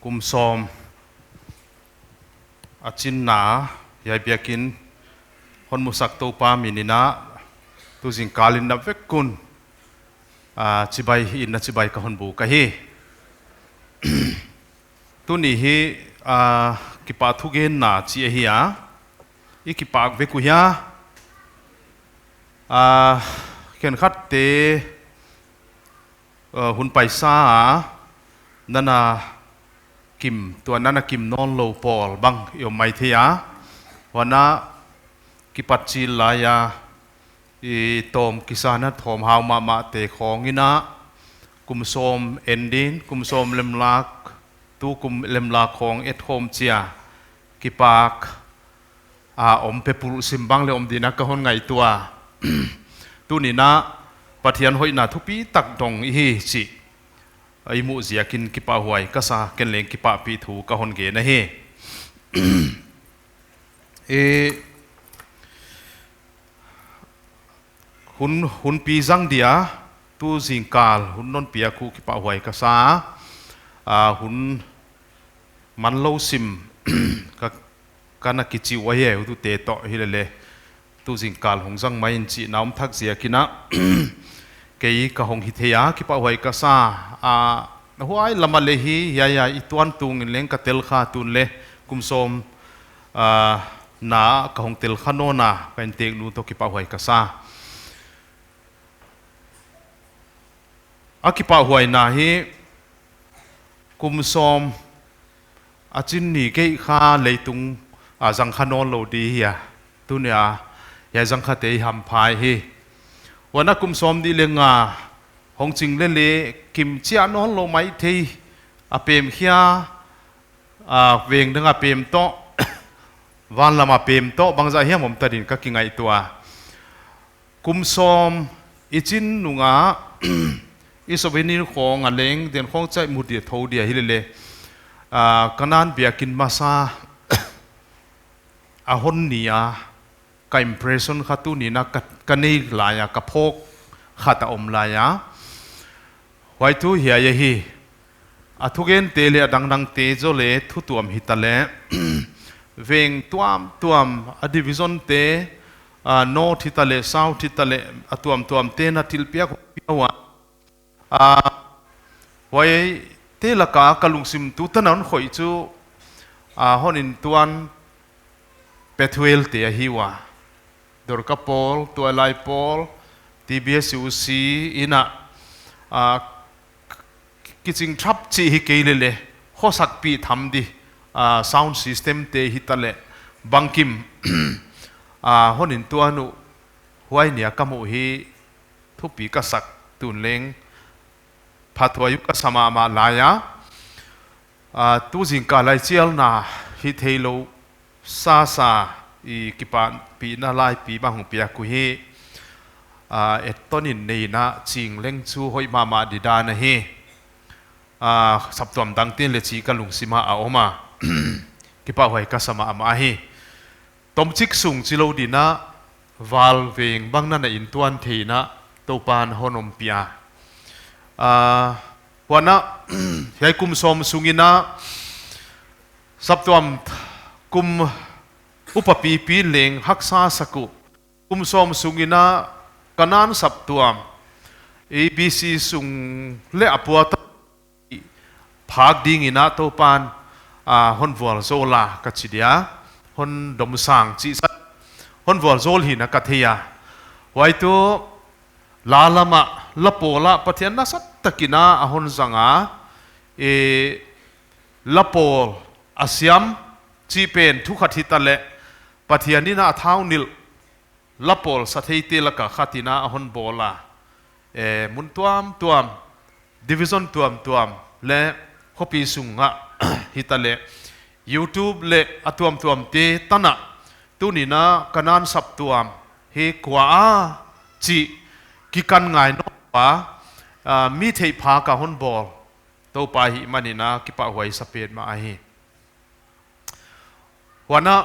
Kum sawm a chinna, hiai biakin hon musak Toupa min in a, tu zingkal in na vek un, a, chibai in na chibai ka hon buk ahi. Tuni hi, a, kipahthu genna chi ahi a, i kipak vek uh hia, a, khenkhatte, a, hun paisa a, nana kim, tua nana kim nawnlou pawl bang i om maithei a. Huan a kipat chil lai a, i tawm kisana thawmhau mahmahte khawng in a, kum sawm en ding, kum sawm lemlak, tu kum lemlak khawng et khawm chia, kipak a om pepulh sim bang leh om dingin a ka hon ngaihtuah. Tuni in a Pathian hoihna thupi tak dong i hi chih i muh ziakin kipahhuai ka sa, ken leng kipahpih thu ka hon gen ahi. E, hun, hun pi zang dia, tu zingkal hun non piak uh kipahhuai ka sa, a, hun manlou sim ka, ka na kichih uh ahi, heutu te toh hilele, tu zingkal hong zang mai in chihna om thak ziakin a, kei ka hong hithei a, kipahhuai ka sa, a, huai lam a leh hi, hiai a i tuan tung in leng ka tel kha, tun leh kum sawm, a, na ka hong tel kha nawn a, ka innteeknu toh kipahhuai ka sa. A kipahhuaina hi, kum sawm a chin ni kei kha leitung a zang kha nawnlou di hi a, tuni a, hiai zang khate i hampha hi. Huan a kum sawm nih leh nga hong ching lele, kim chiah nawnlou maithei, a pem khia, a, veng dang a pem toh, van lam a pem toh, bangzah hiam om ta dingin ka kingaihtuah. Kum sawm i chin nung a, i souvenir khawng a leng, den khawng chai mu dia tho dia hilele, a, Kanan biakin masa a hon ni a, ka impression kha tuni in a ka, ka nei lai a, ka phawk khat a om lai a. Huai tu hiai ahi. A thugente leh a dangdangte zaw leh thu tuam hita leh, veng tuamtuam, a division te, a, north hita leh, south hita leh, a tuamtuamte na thilpiak uh a, a, huaite laka ka lungsim tutan a hon khoih chu, a, hon inntuan Pethuel te ahi ua. Dorka Pawl, Tuailai Pawl, T B S U C in a, a, kiching thap chih hi kei lele, khosakpih tham di, a, sound system te hita leh, bangkim, a, hon inntuan uh, huai nia ka muh hi thupi ka sak, tun leng phathuai uh ka sa mahmah lai a. A, tu zingkal lai chialna hi theilou sasa i kipahpihna laipi bang hong piak uhi. A, etton in neihna ching leng chu hoih mahmah di dan ahi. A, saptuam dangte'n leh chih ka lungsim ah a om a. Kipahhuai ka sa mahmah hi. Tomchik sung chilou dingin a, val veng bang na na inntuan theihna Toupa'n hon ompih a. A, huan a, hiai kum sawm sungin a, saptuam kum upa pipi leng haksa sak uh. Kum sawm sungin a, Kanan saptuam, A B C sung leh a puat phak dingin a Toupa'n, a, hon vualzawl a ka chi dia, hon domsang chih sa, hon vualzawl hi'n a ka thei a. Huai tu, la lam ah, la pawl ah, Pathian nasatakin a, a hon zang a, e, la pawl, a siam, chih pen, thu khat hita leh, Pathian in a thau nilh, la pawl sa theite laka khat in a hon bawl a. E, mun tuamtuam, division tuamtuam, leh khopi sung ah hita leh, YouTube leh a tuamtuamte tan a, tuni'n a Kanan saptuam hi kua a chih kikan ngai nawn pa, a, mi theih phak a hon bawl Toupa ahihmanin a kipahhuai sa petmah ahi. Huan a,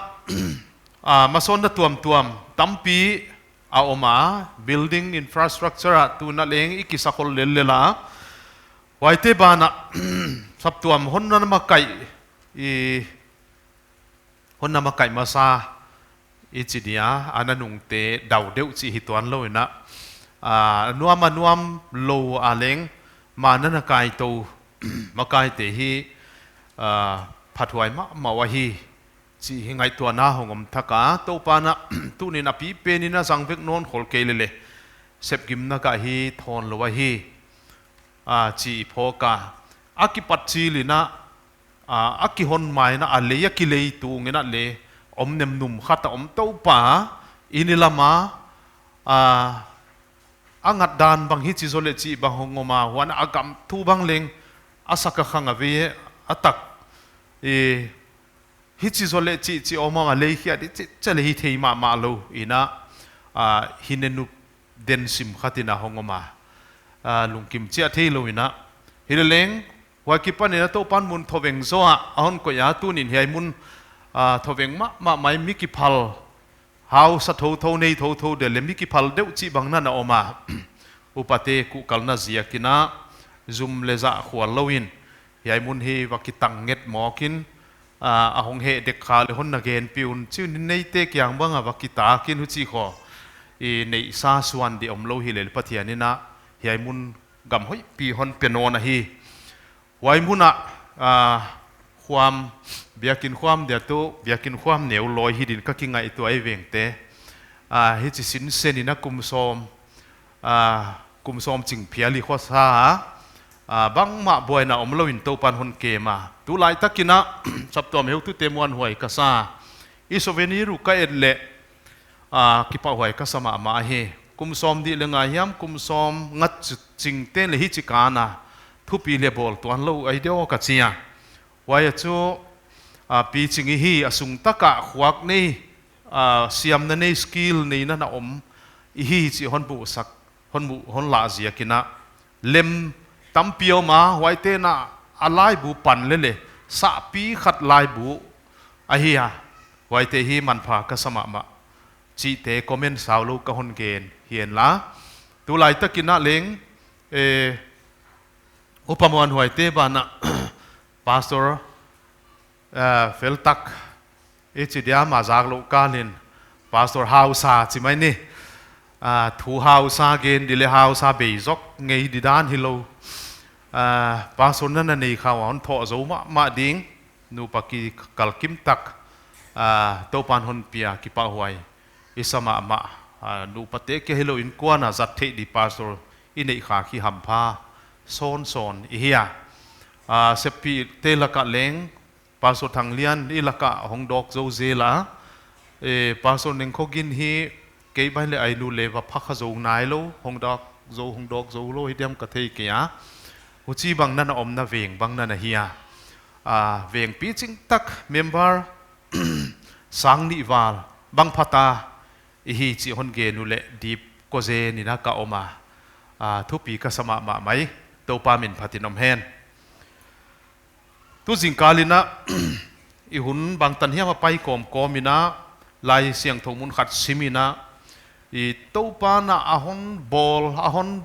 a, masawnna tuamtuam tampi a om a, building infrastructure ah tun a leng i kisa khol lellel a. Huaite banah, saptuam honna makaih, i honna makaih masa, i chi dia, a nanungte dau deuh chih hi tuan lou in a. A, nuam a nuam lou a leng, ma na na kai tou, makaite hi, a, phathuai mahmah uhi, chih hi ngaihtuahna hong om thak a, Toupa'n a, tuni'n a pipen in a zang vek nawn khol kei lele, sepgimna ka hi thawn lou ahi, a, chih phawk a, a kipat chil in a, a, a kihon mai in a, a lei a kilei tung in a leh, om nem num khat a om Toupa, i ni lam a, a, a ngat dan bang hichi zaw leh chih bang hong om a, huan a gam thu bang leng, a sak a khang a ve, a tak, e, hichi zaw leh chih, chih om a lei khia di chih, chih leh hi thei mahmah lou, in a, a, hi ne nup den sim khat in a hong om a, a, lungkim chiah theilou in a. Hileleng, huai kipan in a Toupa'n mun thoveng zaw ah, a hon koih a tuni'n hiai mun, a, thoveng mahmah mai mi kiphal, hausa thotho nei thotho deuh leh mi kiphal deuh chih bang na na om a. Upate kuhkalna ziakin a, zum leh zah khual lou in, hiai mun hi va kitang nget mawk in, a, a hong heh dek kha leh hon na genpih un, chih un neite kiang bang a va kitak in huchi kho. I neihsa suan di om lou hileh Pathian in a, hiai mun gam hoihpi hon pe nawn ahi. Huai mun ah, a, khuam, biakin khuam dia tu, biakin khuam neu lawi hi din ka kingaihtuah ei vengte. A, hichi sinsen in a kum sawm, a, kum sawm ching phial i khosa a, a, bangmah buaina om lou in Toupa'n hon kem a. Tulai takin a, saptuam heutute muanhuai ka sa. I souvenir uh ka et leh, a, kipahhuai ka sa mahmah hi. Kum sawm di leh nga hiam, kum sawm nga chu chingte'n leh hichi kan a, thupi leh bawl tuan lou ahi diam ka chi a. Huai a chu, a, piching i hi a sung tak a khuak nei, a, siamna nei skill neihna na om i hi chih hon musak, hon mu, hon lah ziakin a. Lem tampi om a, huaite'n a laibu pan lele, sahpi khat laibu ahi a, huaite hi manpha ka sa mahmah. Chihte comment sau lou ka hon gen hi inla. Tulaitak in a leng, eh, Upa Muanhuaite banah, Pastor, eh, Feltak, i chi dia, ama zak louh kal in, Pastor hausa chi mai ni. Ah, thu hausa gen di leh hausa bei zok ngei di dan hilou. Ah, Pastor na na nei kha un thoh zou mahmah ding, nupa kikalkim tak, ah, Toupan hon pia kipahhuai i sa mahmah, ah, nupate kia hilou, innkuan a zat theih di Pastor i neih kha hi hampha sawnsawn i hi a. Ah, seppihte lak ah leng, Pastor Thanglian i lak ah hong dawk zou zel a. Eh, Pastor Nengkhogin hi kei bai leh ai nu leh va pha kha zou nailou, hong dawk zou, hong dawk zou lou hi diam ka thei kei a. Huchibang na na omna veng bang na na hi a. Ah, veng piching tak member sang nih val bang pha ta i hi chih hon gen uleh dip ko zen in a ka om a. Ah, thupi ka sa mahmah mai, Toupa min phat in om hen. Tu zingkal in a, i hun bangtan hiam a pai kawmkawm in a, Laisiangthou mun khat sim in a, i Toupan a hon bawl, a hon,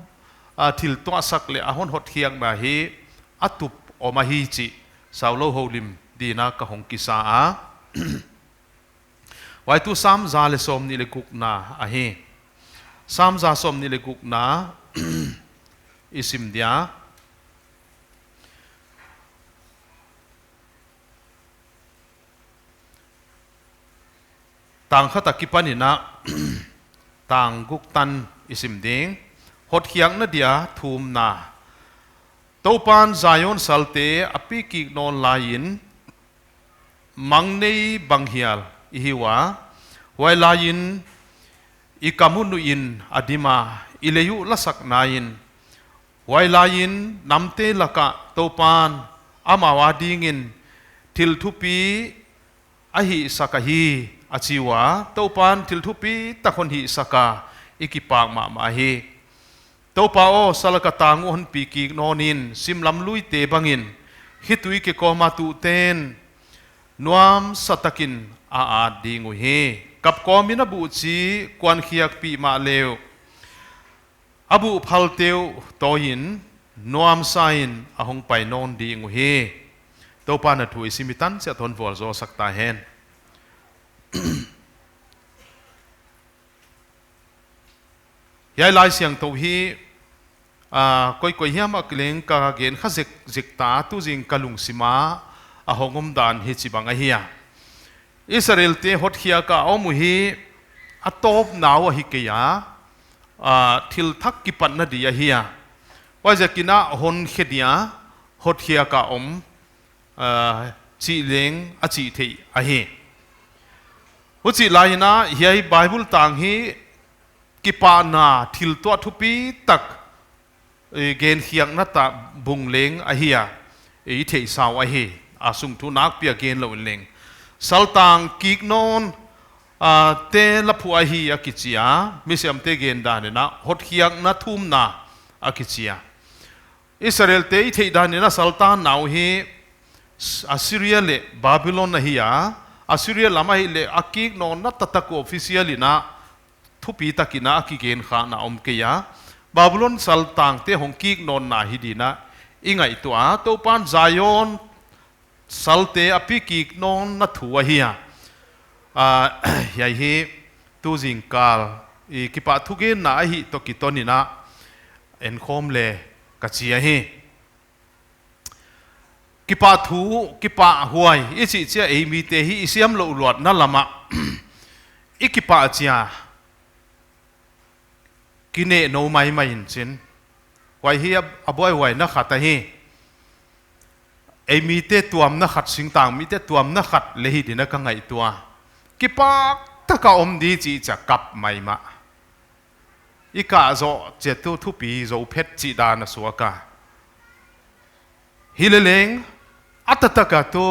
ah, thil tuahsak leh a hon hotkhiakna hi a tup om ahi chih saulou houlim di in a ka hong kisa a. Huai tu Sam za leh sawmnih leh gukna ahi. Sam za sawmnih leh gukna i sim dia. Tang khat a kipan in a, tang guk tan i sim ding. Hotkhiakna dia thumna. Toupan Zion salte a pi kik nawn lai in, mang nei bang hial i hi ua, huai lai in i kam uh nuih in a dim a, i lei uh la sak nai in, huai lai in namte lak ah Toupan amau a ding in thil thupi a hihsak ahi, a chi ua. Toupan thil thupi tak hon hihsak a, i kipak mahmah hi. Toupa aw, sa lak a tang uh hon pi kik nawn in, sim lam luite bang in, khitui ke kawm a tuhte'n nuamsa tak in a at ding uhi. Kap kawm in a buhchi kuan khiakpih mahle uh, a buh phalte uh tawi in nuamsa in a hong pai nawn ding uhi. Toupan a thu i sim i tan chiat hon vualzawl sak ta hen. Hiai Laisiangthou hi, ah, koikoi hiam a leng ka gen kha zekzek ta, tu zing ka lungsim a a hong om dan hichibang ahi a. Israelte hotkhiak a om uhi, a tawpna uh ahi kei a, ah, thil thak kipatna di ahi a. Huaiziak in a hon khe dia hotkhiak a om, ah, chih leng a chih theih ahi. Huchih lai in a hiai Bible tang hi kipahna thil tuah thupi tak, eh, genkhiakna ta bung leng ahi a, eh, i theihsa uh ahi, a sung thu nakpi a gen lou in leng. Saltang kik nawn, ah, te la phuah ahi a kichi a, misiamte gen dan in a, hotkhiakna thumna a kichi a. Israelte i theih dan in a saltanna uh hi Assyria leh Babylon ahi a, Assyria lam ahihleh a kik nawnna taktak uh official in a thupi tak in a kigen khakna om kei a. Babylon saltangte hong kik nawnna hi di in a i ngaihtuah a, Toupan Zion salte a pi kik nawnna thu ahi a. Ah, hiai hi tu zingkal i kipahthugenna ahih toh kiton in a enkhawm le ka chi ahi. Kipahthu, kipahhuai i chih chiang a, ei mite hi i siam louh luatna lam ah i kipah chiang a kinehnou maimai in chin. Huai hi a, a buaihuaina khat ahi. Ei mite tuamna khat, singtang mite tuamna khat le hi di in a ka ngaihtuah a. Kipak tak a om di chih chiang a kap maimah. I kah zoh chiat tu thupi zou phet chih dan a suak a. Hileleng, a taktak a tu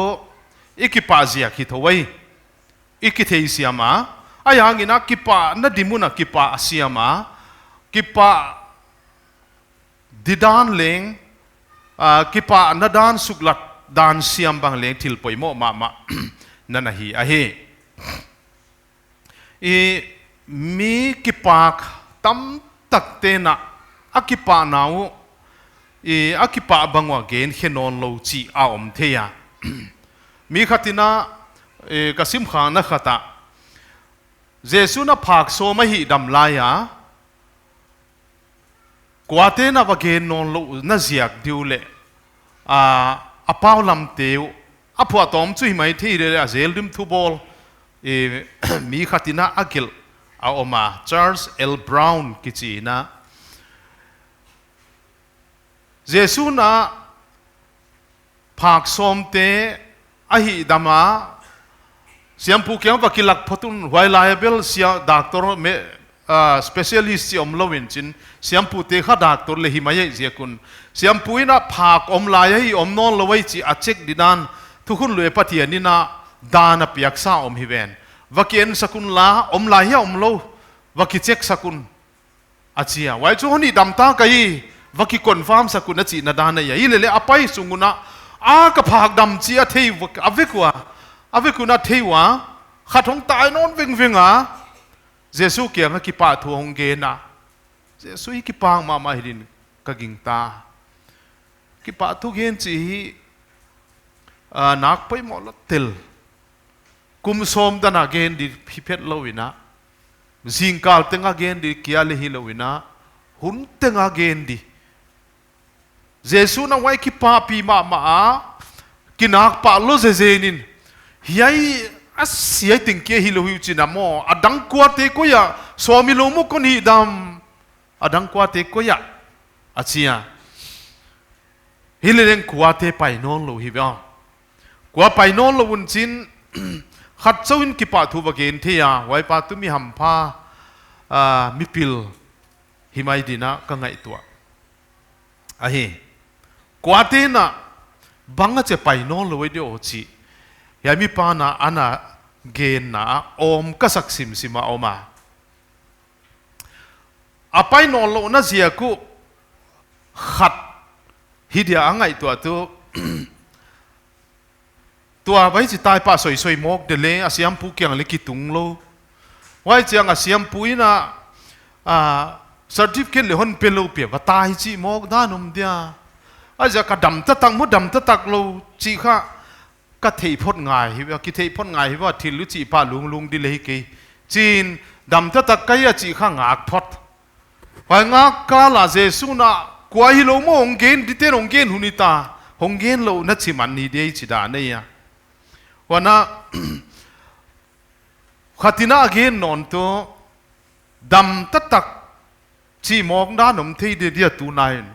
i kipah ziak hi thou ahi. I kitheisiam a, ahihhang in a kipahna di mun a kipah siam a, kipah di dan leng, ah, kipahna dan suklat dan siam bang leng thil poimoh mahmah na na hi ahi. I mi kipak tam takte'n a kipahna uh, i, a kipah bang ua gen khe nawnlou chih a om thei a. Mi khat in a, i, ka simkhakna khat ah, Jesu'n a phak sawm a hihdam lai a, kuate'n a va gen nawnlouhna ziak di uh leh, a, a paulamte uh, a phuahtawm chu hi maithei leh a zel dim thu bawl, i, mi khat in a a gelh a om a, Charles L. Brown kichi in a. Jesu'n a phak sawmte a hihdam a, siampu kiang va kilak phot un, huailai a bel sia doctor me, ah, specialist chih omlou in chin, siampute kha doctor leh hi mai ahih ziak un. Siampu in a phak om lai ahi om nawnlou ahi chih a check didan, Thukhun Lui Pathian in a dan a piaksa om hi ven. Va ki-ensak unla, om lai hia omlou, va ki-check sak un, a chi a. Huai chu hon hihdam ta ka hi, va ki-confirm sak un a chihna dan ahi a. Hileleh a pai sung un a, a ka phak dam chih a thei ua, a vek ua, a vek un a thei ua, khat hong tai nawn vengveng a, Jesu kiang a kipahthu hong gen a. Jesu, i kipak mahmah hi din ka gingta. Kipahthu gen chih hi, ah, nak poimoh lua tel. Kum sawm dan a gen di hi phet lou in a, zingkal teng a gen di kia leh hilou in a, hun teng a gen di. Jesu'n a huai kipahpih mahmah a, kinak pah lou zezen in, hiai a siai teng kia hilou hi uh chin a maw, a dang kuate koi ah, sawm hilou maw kon hihdam, a dang kuate koi ah, a chi a. Hileleng kuate pai nawnlou hi ve a. Kua pai nawnlou un chin, khat chauh in kipahthu va gen thei a, huai pa tu mi hampha, ah, mipil hi mai din a ka ngaihtuah. Ahi. Kuate'n a bang a che pai nawnlou ei di aw chih, hiai mi pa'n a ana genna ah om ka sak simsim a om a. A pai nawnlouhna ziak uh khat hi dia a ngaihtuah tu. Tua vai chi tai pa soisoi mawk de leh, a siampu kiang leh kitung lou. Huai chiang a siampu in a, a, certificate leh hon pe lou pia, va tai chih mawk dan om dia. A ziak a dam taktak maw dam taktak lou chih kha, ka theih phot ngai hi ve, ki theih phot ngai hi ve, thil uh chih pa lunglung di leh hi kei. Chin, dam taktak ka hi a chih kha ngak phot. Huai ngak kal a Jesu'n a, kua hilou maw hong gen dite'n hong gen hun hi ta, hong gen louhna chih man hi di ei chi dan ahi a. Huan a, khat in a gen nawn tu, dam taktak chih mawk dan om thei di dia tu nai in,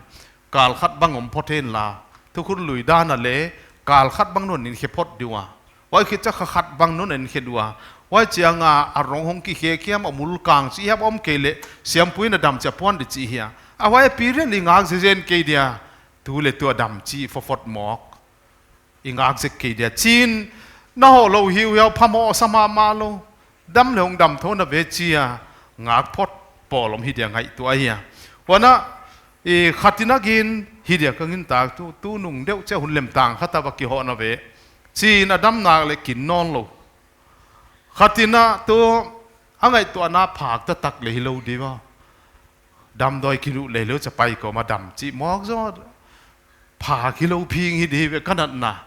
kal khat bang om phot hen la, Thukhun Lui dan a leh, kal khat bang non in khe phot di ua. Huai khit chiang kha khat bang non in khe di ua. Huai chiang a, a rong hong kikhe kiam a mul kang chih hiam om kei leh, siampu in a dam chih a puan di chih hi a. A huai period i ngak zezen kei dia, tu leh tu a dam chih photphot mawk. I ngak zek kei dia chin, na hoh lou hi uh hiau phamawh sa mahmah lou. Dam leh hong dam thou na ve chi a, ngak phot pawl om hi dia ngaihtuah ahi a. Huan a, i khat in a gen hi dia ka gingta tu, tunung deuh chiang hun lem tang khat a va kihoh na ve. Chin a dam nak leh kin nawnlou. Khat in a tu, a ngaihtuahna phak taktak leh hilou di maw. Damdawi kiluh leh lou cha pai kawm a dam chih mawk zaw. Phak hilou phing hi di ve ka natna.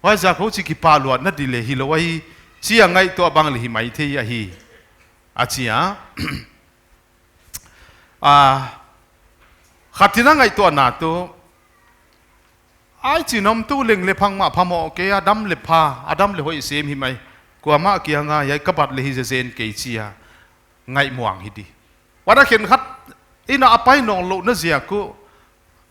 Huai ziak a kou chih kipahluatna di leh hilou ahi, chi a ngaihtuah bang leh hi maithei ahi. A chi a. A, khat in a ngaihtuahna tu, ai chi nom tu leng leh phang mah phamawh kei a dam leh pha, a dam leh hoih sem hi mai. Kuamah kiang a, hiai ka bat leh hi zezen kei chi a. Ngaihmuang hi di. Huan a khenkhat in a pai nawnlouhna ziak uh,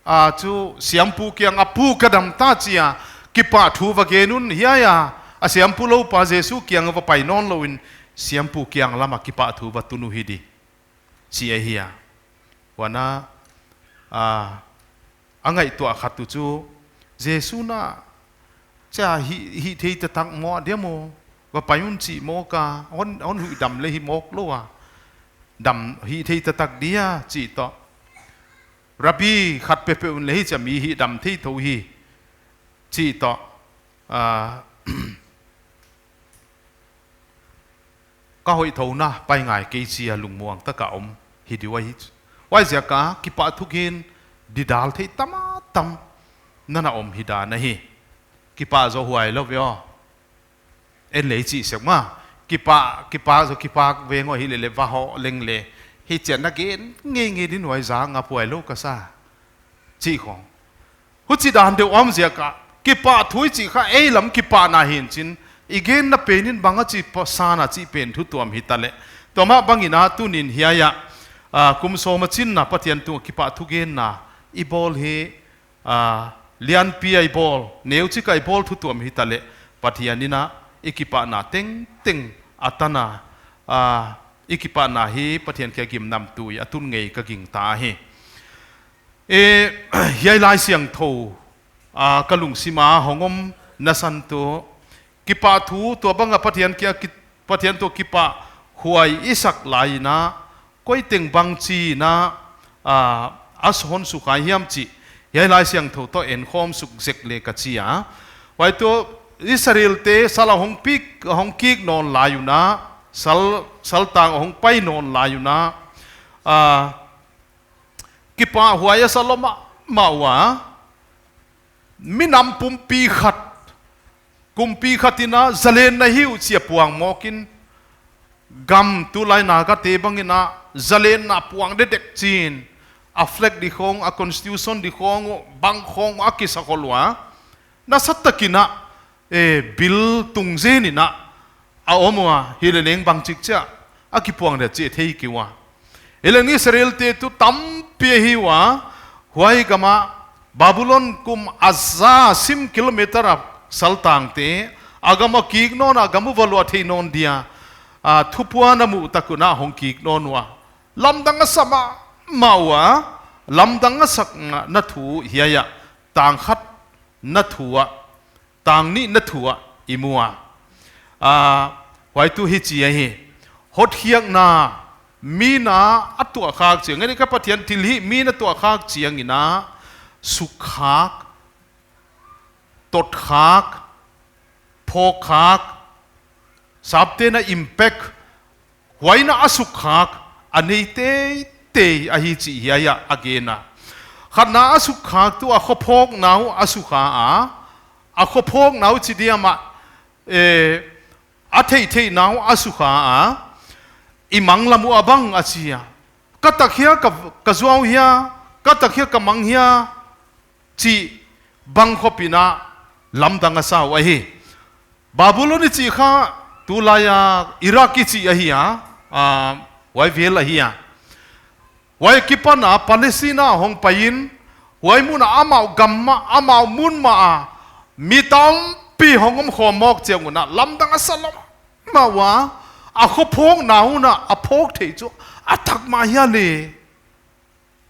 a chu siampu kiang a pu ka dam ta chi a, kipahthu va gen un hiai a, a siampu lou pa Jesu kiang a va pai nawnlou in, siampu kiang lam a kipahthu va tun uh hi di. Chi ahi a. Huan a, a, a ngaihtuah khat uh chu, Jesu'n a, cha hi, hihthei taktak maw, dia maw, va pai un chih mawk a, hon, hon hihdam leh hi mawk lou a. Dam hihthei taktak dia, chih toh. Rabbi khat peuhpeuh un leh hi cha mi hihdam thei thou hi. Chih toh. A, ka hoih thouna pai ngai kei chi a lungmuang tak a om hi di uh ahi. Huaiziak a kipahthu gen didal thei tam a tam na na om hi dan ahi. Kipah zaw huai lou ve aw. En lei chih sek ma. Kipah, kipah zaw kipak veng aw hilele va hoh leng le. Hichian na gen ngeingei din huai zang a puai lou ka sa. Chih khong. Huchi dan deuh om ziak a, kipahthu i chih kha ei lam kipahna hi'n chin, i genna pen in bang a chi pa san a chih pen thu tuam hi ta leh. Tua mah bang in a tuni'n hiai ah, ah, kum sawm a chin na Pathian tung kipahthu genna i bawl hi, ah, lianpi a i bawl, neuchik a i bawl thu tuam hi ta leh. Pathian in a i kipahna tengteng a tan a, ah, i kipahna hi Pathian kia gimnamtui a tun ngei ka gingta hi. E, hiai Laisiangthou, a, ka lungsim a hong om na san tu, kipahthu tua bang a Pathian kia ki-, Pathian tung kipahhuai i sak lai in a, koi teng bang chi in a, a, a hon sukha hiam chih, hiai Laisiangthou toh enkhawm suk zek le ka chi a. Huai tu Israelte sal a hong pik, hong kik nawn lai un a, sal, saltang hong pai nawn lai un a, a, kipahhuai a sa lawm mahmah ua, minam pumpi khat, kumpi khat in a zalenna hi uh chi a puang mawk in, gam tulai Nagate bang in a zalenna puang dedek chi in, a flag di khong, a constitution di khong, bang khong a kisa khol ua, nasatak in a, e, bill tung zen in a, a om ua, hileleng bangchik chia a kipuang dia chih thei kei ua. Hileleng Israelte tu tampi ahi ua, huai gam a Babylon kum a za sim kilometer a saltangte, a gam a kik nawn, a gam uh va luah thei nawn dia, a, thupuan a muh tak un a hong kik nawn ua. Lamdang a sa mahmah ua, lamdang a sak na thu hiai ah, tang khat na thu ah, tang nih na thu ah i mu a. A, huai tu hichi ahi. Hotkhiakna, mi'n a tuahkhak chiang, ngani ka Pathian thilhih mi'n a tuahkhak chiang in a, sukkhak, totkhak, phawkkhak, sapte'n a impact, huai in a sukkhak a nei teitei ahi chih hiai ah a gen a. Khatna a sukkhak tu a khophawkna uh a sukha a, a khophawkna uh chi diam ah, e, a theihtheihna uh a sukha a, i mang lam uh a bang a chi a. Ka tak hia, ka, ka zuau hia, ka tak hia, ka mang hia, chih bang khop in a lamdang a sa uh ahi. Babylon i chih kha tulai a Iraq i chih ahi a, a, huai vel ahi a. Huai kipan a Palestine a hong pai in, huai mun a amau gam mah, amau mun mah a, mi tampi hong om khawm mawk chiang un a, lamdang a sa lawm mah ua, a khophawkna un a, a phawk theih chu, a tak mah hia le.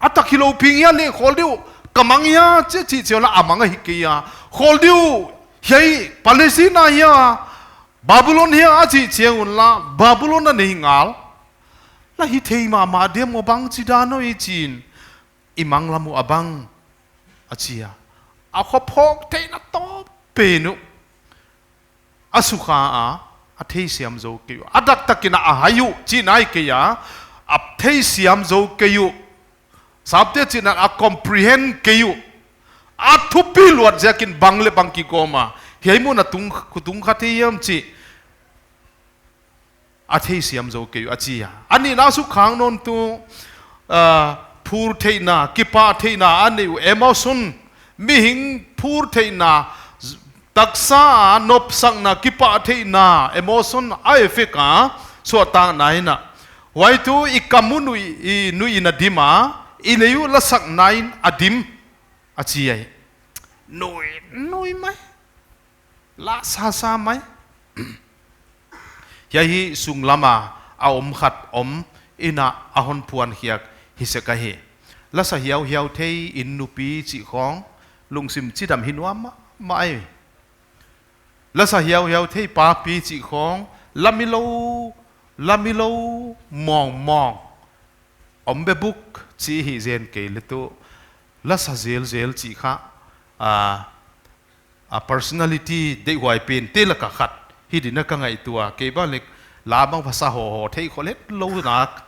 A tak hilou pi hia le khawl diu, ka mang hia, chi chi chi la a mang ahi kei a. Khawl diu, hiai Palestine hia, Babylon hia a chih chiang un la, Babylon a nei ngal. La hi thei mahmah diam maw bang chi dan aw i chi in, i mang lam uh a bang a chi a. A khophawk theihna tawp pen uh a sukha a, a theisiam zou kei uh. A dak tak in a hai uh, chihna ahi kei a, a theisiam zou kei uh. Sapte chihna a comprehend kei uh. A thupi luat ziak in bang leh bang kigawm a. Hiai mun a tung, tung kha thei hiam chih a theisiam zou kei uh a chi a. A nihna sukkhak nawn tu, ah, phur theihna, kipah theihna a nei uh, emotion, mihing phur theihna, z-, taksa a nopsakna, kipah theihna, emotion a effect a, suahtakna in a. Huai tu i kam uh nui, i nui in a dim a, i lei uh lasakna in a dim, a chi ai. Nui, nui mai. La sa sa mai. Hiai hi sunglam a a om khat om in a a hon phuan khiak hi sek ahi. La sa hiauhiau thei in nupi chih khong lungsim chidam hi nuam mahmah ai. La sa hiauhiau thei papi chih khong la mi lou, la mi lou mawngmawng. Om be buk chih hi zen kei le tu. La sa zelzel chih kha, a, a personality deihhuai pente lak a khat hi ding in ka ngaihtuah a, kei bang leng la bang va sa hawhaw thei khol het lou nak.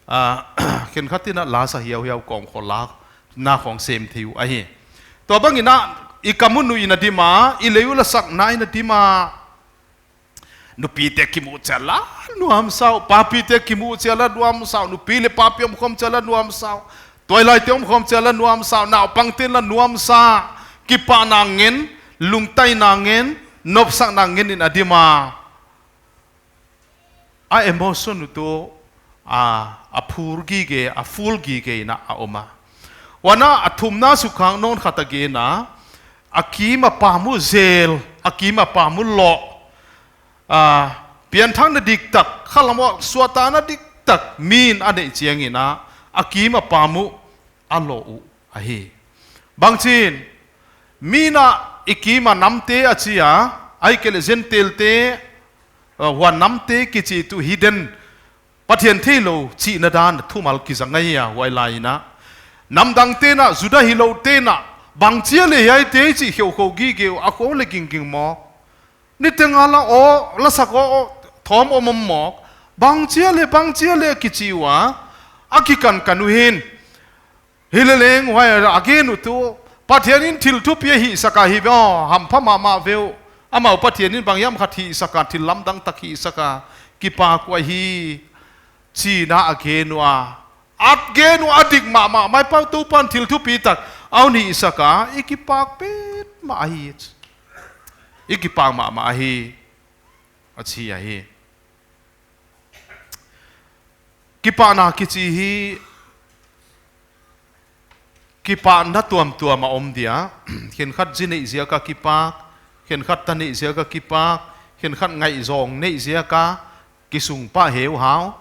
A, Khenkhat in a lasa hiauhiau kawmkhawl lak na khong sem thei uh ahi. Tua bangin a, i kam uh nuihna ding a, i lei uh lasakna in a ding a, nupite kimuh chiang la nuamsa uh, papite kimuh chiang la nuamsa uh, nupi leh papi omkhawm chiang la nuamsa uh, tuailaite omkhawm chiang la nuamsa uh, naupangte'n la nuamsa, kipahna ngen, lungtaina ngen, nopsakna ngen in a ding a, a emotion uh tuh, a, a phur gige, a full gige in a om a. Huan a thumna suk khak nawn khat a gen a, a kim a pam uh zel, a kim a pam uh loh, a, pianthakna diktak, khalam ah suahtakna diktak mi'n a neih chiangin a, a kim a pam uh a loh uh ahi. Bangchi'n, mi'n a i kim a namte a chi a, ahihkeileh Gentile-te, a, huan namte kichi tuh hidden, Pathian theilou chihna dan thumal kizang ahi a, huai lai in a, namdangte'n a, Juda hiloute'n a, bangchi a leh hiaite chih kheukhou gige uh, a khou leh gingging mawk. Niteng a la aw, lasak aw, aw, thawm om om mawk. Bangchi a leh, bangchi a leh kichi ua, a kikankan uh hi'n. Hileleng huai a gen uh tuh, Pathian in thil thupi a hihsak a hi ve aw, hampha mahmah ve uh. Amau Pathian in banghiam khat hihsak a, thil lamdang tak hihsak a, kipak uh ahi, chi'n a gen ua. A gen uh a dik mahmah mai, pau Toupa'n thil thupi tak a hon hihsak a, i kipak petmah ahi. I kipak mahmah ahi, a chi ahi. Kipahna kichi hi, kipahna tuamtuam a om dia. Khenkhat zi neih ziak a kipak, khenkhat ta neih ziak a kipak, khenkhat ngaihzawng neih ziak a kisung pah heuhau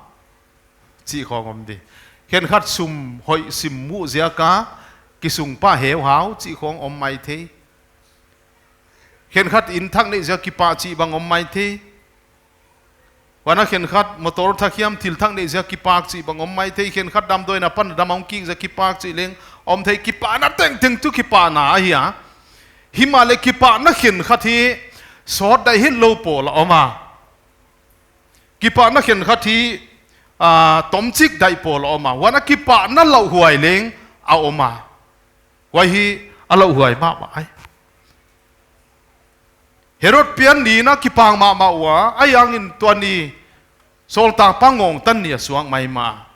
chih khong om di. Khenkhat sum hoih sim muh ziak a kisung pah heuhau chih khong om maithei. Khenkhat inn thak neih ziak a kipah chih bang om maithei. Huan a khenkhat motor thak hiam thil thak neih ziak a kipak chih bang om maithei. Khenkhat damdawi in a pan dam a hong kik ziak a kipak chih leng om thei. Kipahna tengteng tuh kipahna ahi a. Himahleh kipahna khenkhat hi sawt daih hitlou pawl a om a. Kipahna khenkhat hi, a, tomchik daih pawl a om a. Huan a kipahna lauhuai leng a om a. Huai hi a lauhuai mahmah ahi. Herod pian ni in a kipak mahmah ua, ahihhangin tua ni sawltakpa ngawng tan ni a suak maimah.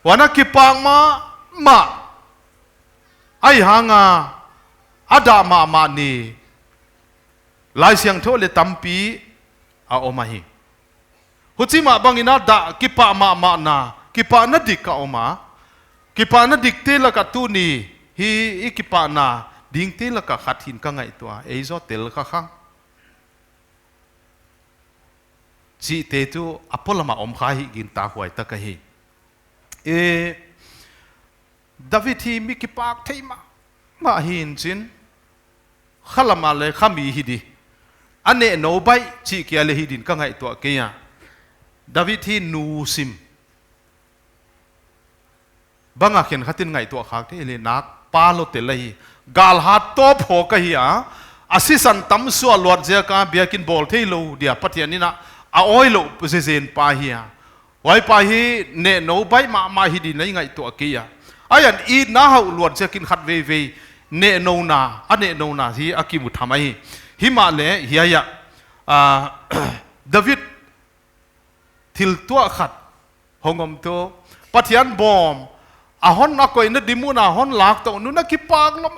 Huan a kipak mahmah, ahihhang a, a dah mahmah ni Laisiangthou leh tampi a om ahi. Huchi mah bangin a dah kipak mahmahna, kipahna dik a om a. Kipahna dikte lak a tuni hi i kipahna dingte lak a khat hi'n ka ngaihtuah, ei zaw tel kha khang. Chihte tuh a polam a om kha hi gintakhuai tak ahi. E, David hi mi kipak thei mahmah hi'n chin, khalam a leh khami hi di. A nehnou baih chih kia leh hi di'n ka ngaihtuah kei a. David hi nusim. Bang a khenkhat in ngaihtuah khak thei leh nak pa lou tel ahi. Galhat tawp hawk ahi a. A sisan tam suah luat ziak a biakin bawl theilou dia Pathian in a, a awi lou zezen pa hi a. Huai pa hi nehnou baih mahmah hi di'n i ngaihtuah kei a. Ahihhang itna hauh luat ziakin khatveivei nehnouna, a nehnouna hi a kimu tham ahi. Himahleh hiai ah, a, David thil tuah khat hong om tuh, Pathian bawm a hon a koihna ding mun a hon lak tou nung a kipak lua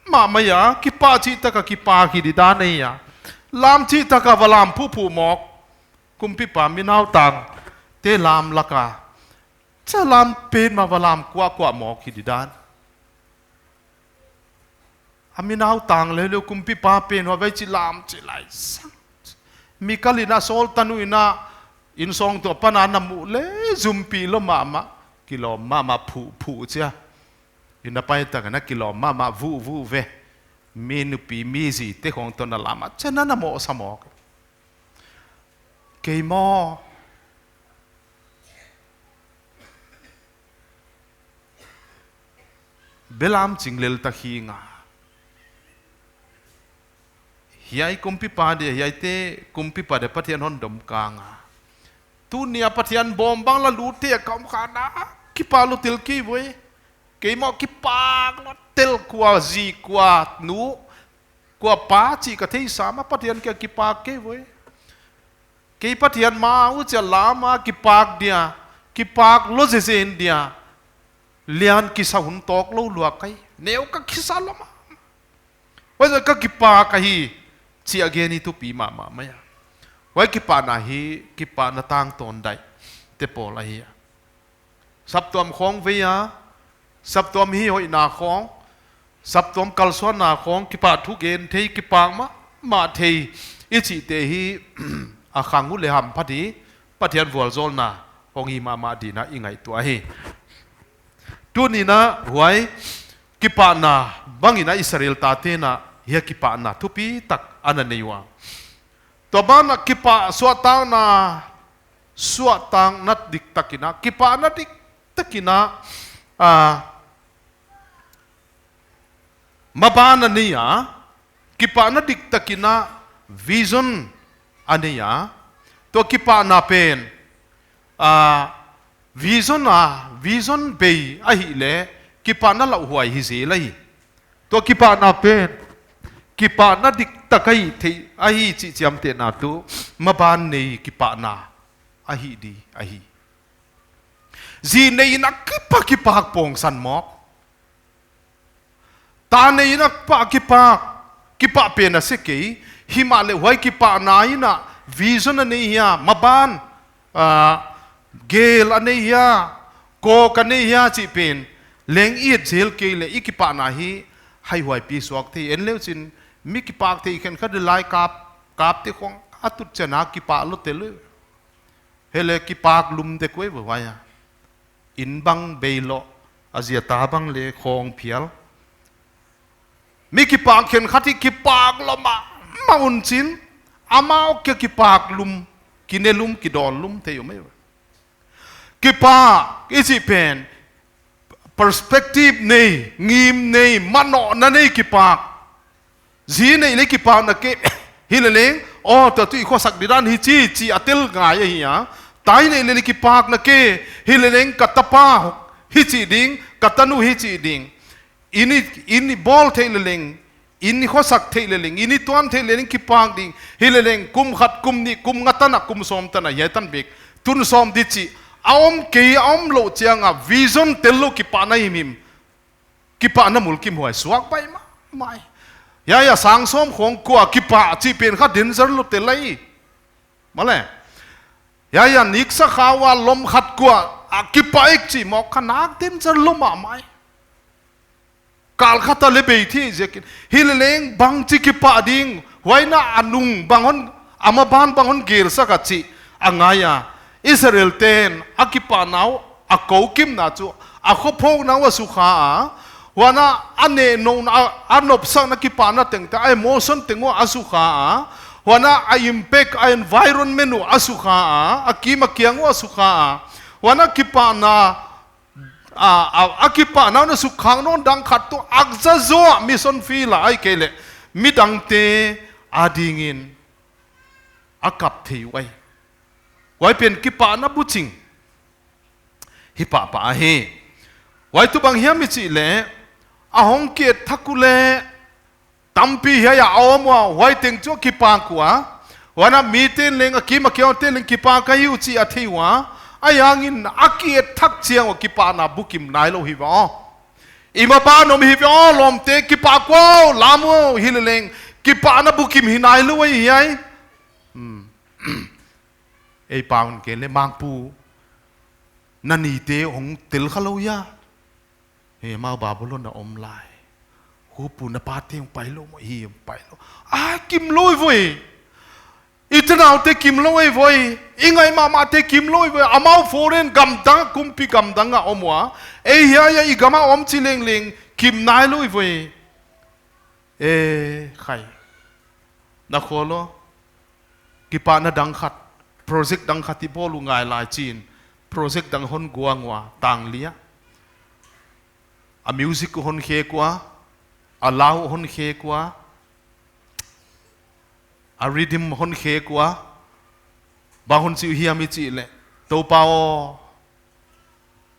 mahmah a, kipak chih tak a kipak hi di dan ahi a. Lam chih tak a va lam phuphu mawk. Kumpipa mi nautangte lam lak a, cha lam pen mah va lam kuahkuah mawk hi di dan. A mi nautang leh leh kumpipa pen huai vai chih lam chih lai sang. Mikal in a sawltak nu in a, inn sawng tung apan a na muh leh zumpih lua mahmah, kilawm mahmah, phuh phuh chia. Inn a pai tak in a kilawm mahmah, vuh vuh ve. Mi nupi mi zite khong toh na lam a, cha na na mohsa mawk. Kei maw, belam ching lel ta hi nga. Hiai kumpipa dia, hiaite kumpipa dia Pathian hon dom ka nga. Tuni a Pathian bawm bang la lut thei a ka om kha na. kipak lou tel kei ve. Kei maw kipak lou tel, kua zi, kua nu, kua pa chih ka theisa mah, Pathian kiang kipak kei ve. Kei Pathian ma uh chia lam a kipak dia, kipak lou zezen dia, lian kisa hun tawk lou lua kei. Neu ka kisa lou mah. Huai zoh ka kipak ahi, chih a gen hi thupi mahmah mai a. Huai kipahna hi, kipahna tangtawn dai te pawl ahi a. Saptuam khawng vei a, saptuam hi hoihna khawng, saptuam kalsuanna khawng, kipak thugen thei, kipak mahmah thei i chihte hi, a khang uh leh hamphat hi, Pathian vualzawlna hong hi mahmah ding in i ngaihtuah hi. Tuni'n huai kipahna bangin Israel tate'n hiai kipahna thupitak ana nei ua. Tua banah kipah suahtakna, suahtakna diktakin, kipahna diktakin, ah, maban a nei a, kipahna diktakin vision a nei a, tua kipahna pen, ah, vision a, vision bei ahihleh, kipahna lauhuai hi zel ahi. Tua kipahna pen, kipahna diktak ahi thei, ahi chih chiamtehna tuh, maban nei kipahna ahi di ahi. Zi neihna kipak kipak pawngsan mawk. Ta neihna kipak kipak, kipak pen a se kei, himahleh huai kipahna in vision a nei hia, maban, ah, gel a nei hia, kawk a nei hia chih pen, leng i et zel kei leh i kipahna hi, haihuaipi suak thei, en leuchin, mi kipak thei khenkhat lai kap, kapte khawng a tut chiang a kipak lou tel uh. Hileh kipak lum dek uh ve huai a. Inn bang bei lou, a zi a ta bang leh khawng phial. Mi kipak khenkhat hi kipak lou mahmah un chin, amau kia kipak lum, kine lum, kidawn lum thei uh mai. Kipak, i chih pen, perspective nei, ngim nei, manawhna nei kipak. Zi neih leh kipakna kei, hileleng, aw, ta tuh i khosak didan hichi, chih a tel ngai ahi a. Ta neih leh kipakna kei, hileleng ka tapa, hichi ding, ka tanu hichi ding. Inn i, inn i bawl theih leleng, inn i khosak theih leleng, inn i tuan theih leleng kipak ding, hileleng kum khat, kum nih, kum nga tan a, kum sawm tan a, hiai tan bek. Tun sawm di chih, a om kei, a om lou chiang a, vision tel lou kipahna himhim. Kipahna mulkimhuai suak pai mahmah. Hiai a sang sawm khawng kua kipak chih pen kha danger lou tel lai. Mahleh. Hiai a niksa kha ua lom khat kua, a kipak ek chih mawk kha nak danger lou mahmah. Kal khat a leh bei thei ziakin. Hileleng bangchi kipak ding. Huai in a nung bang hon, a maban bang hon gelsak a chih a ngai a. Israel te'n a kipahna uh, a kawkimna chu, a khophawkna uh a sukha a. Huan a, a nehnouna, a, a nopsakna kipahna tengteng, a emotion teng uh a sukha a. Huan a, a impact, a environment uh a sukha a. A kim a kiang uh a sukha a. Huan a kipahna, a, a, a kipahna uh na sukkhak nawn dang khat tuh akza zaw a mission field a ahihkeileh midangte adingin a kap thei uh ahi. Huai pen kipahna buching hi pahpah ahi. Huai tuh bang hiam i chih leh, a hong ki-et thak uleh, tampi hiai a om ua, huai teng chu kipak ua. Huan a mite'n leng, a kim a kiang te'n leng kipak ahi uh chih a thei ua. Ahihhangin a ki-et thak chiang ua kipahna bukim nailou hi ve aw. I maban om hi ve aw, lawmte kipak ua, lam ua, hileleng kipahna bukim hi nailou ahi hiai. Hmm. Ei pau in ke leh mangpu, na nite hong tel kha lou hia. He, amau Babylon a om lai. Hupu na pate hong pai lou maw, hi hong pai lou. Ah, kim lou ve. I tanaute kim lou ve. I ngai mahmahte kim lou ve. Amau foreign gamdang, kumpi gamdang a om ua. Ei hiai a i gam a om chi lengleng kim nailou ve. Eh, khai. Na khawl lou. Kipahna dang khat, project dang khat i bawl uh ngai lai chi'n, project dang hon guang ua, tang lia. A music uh hon khek ua, a lau uh hon khek ua, a rhythm hon khek ua, bang hon chi uh hiam i chih leh, Toupa aw,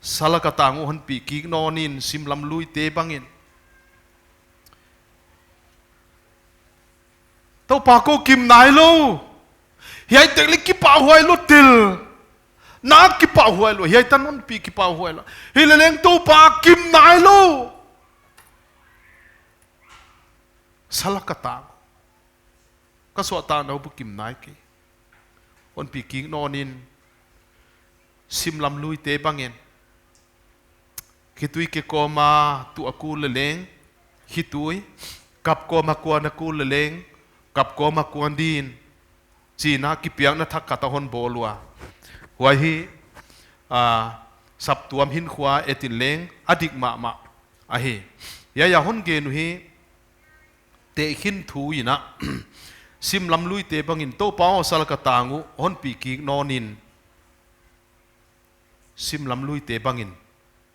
Sal a ka tang uh honpi kik nawn in, sim lam luite bangin. Toupa, kou kim nailou. Hiai tek leh kipahhuai lou tel. Na kipahhuai lou, hiai tan honpi kipahhuai lou. Hileleng Toupa, kim nailou. Sal a ka tang. Ka suahtakna uh bukim nai kei. Honpi kik nawn in, sim lam luite bangin. Khitui ke kawm a tuh a kul leleng, khitui, kap kawm a kuan a kul leleng, kap kawm a kuan din. Chi'n a kipiakna thak khat a hon bawl ua. Huai hi, ah, saptuam hinkhua et in leng, a dik mahmah ahi. Hiai a hon gen uh hi, tehkhin thu in a, sim lam luite bangin, Toupa aw, sal ka tang uh honpi kik nawn in, sim lam luite bangin,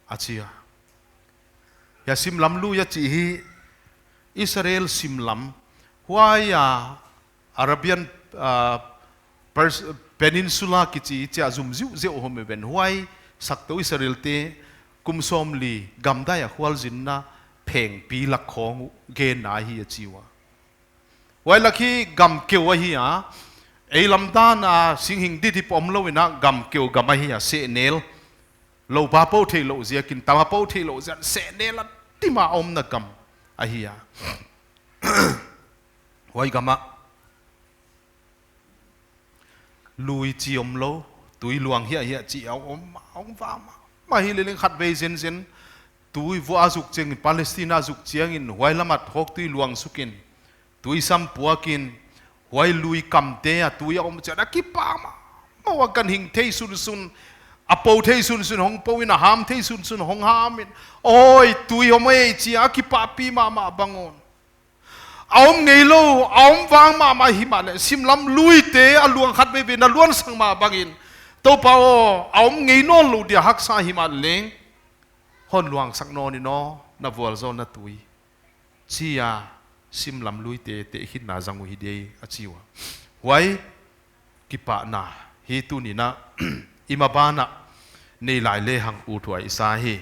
a chi a. Hiai sim lam lui a chih hi Israel sim lam, huai a Arabian, ah, Pers-, Peninsula kichi chia zum ziuziau hom ben huai saktou Israelte kum sawmli gamdai a khualzinna phengpi lak khawng uh genna ahi a chi ua. Huai lak hi gam keu ahi a, ei lam dan a singhing didip omlou in a gam keu gam ahi a, sehnel. Lou ba pou theilou ziakin, tama pou theilou ziakin, sehnel a tima omna gam ahi a. Huai gam ah lui chi omlou, tui luang hiahhiah chi a om, a om vang mah. Mah hileleng khatvei zenzen, tui vuah a zuk chiangin, Palestine a zuk chiangin, huai lam ah hawk tui luang sukin, tui sam puakin, huai lui kamte a tui a om chiang a kipak mah. Mah ua ganhing thei sunsun, a pou thei sunsun hong pou in, a ham thei sunsun hong ham in. Oi, tui om ei chi a kipahpih mahmah bang un. A om ngeilou, a om vang mahmah himahleh, sim lam luite a luang khatveivei na luang sang mah bangin. Toupa aw, a om ngei nawnlou dia haksa himahleng. Hon luangsak nawn in aw, na vualzawlna tui. Chi a, sim lam luite tehkhinna zang uh hi di ei a chi ua. Huai, kipahna, hi tuni'n a, i maban ah, nei lai lehang uthuai i sa hi.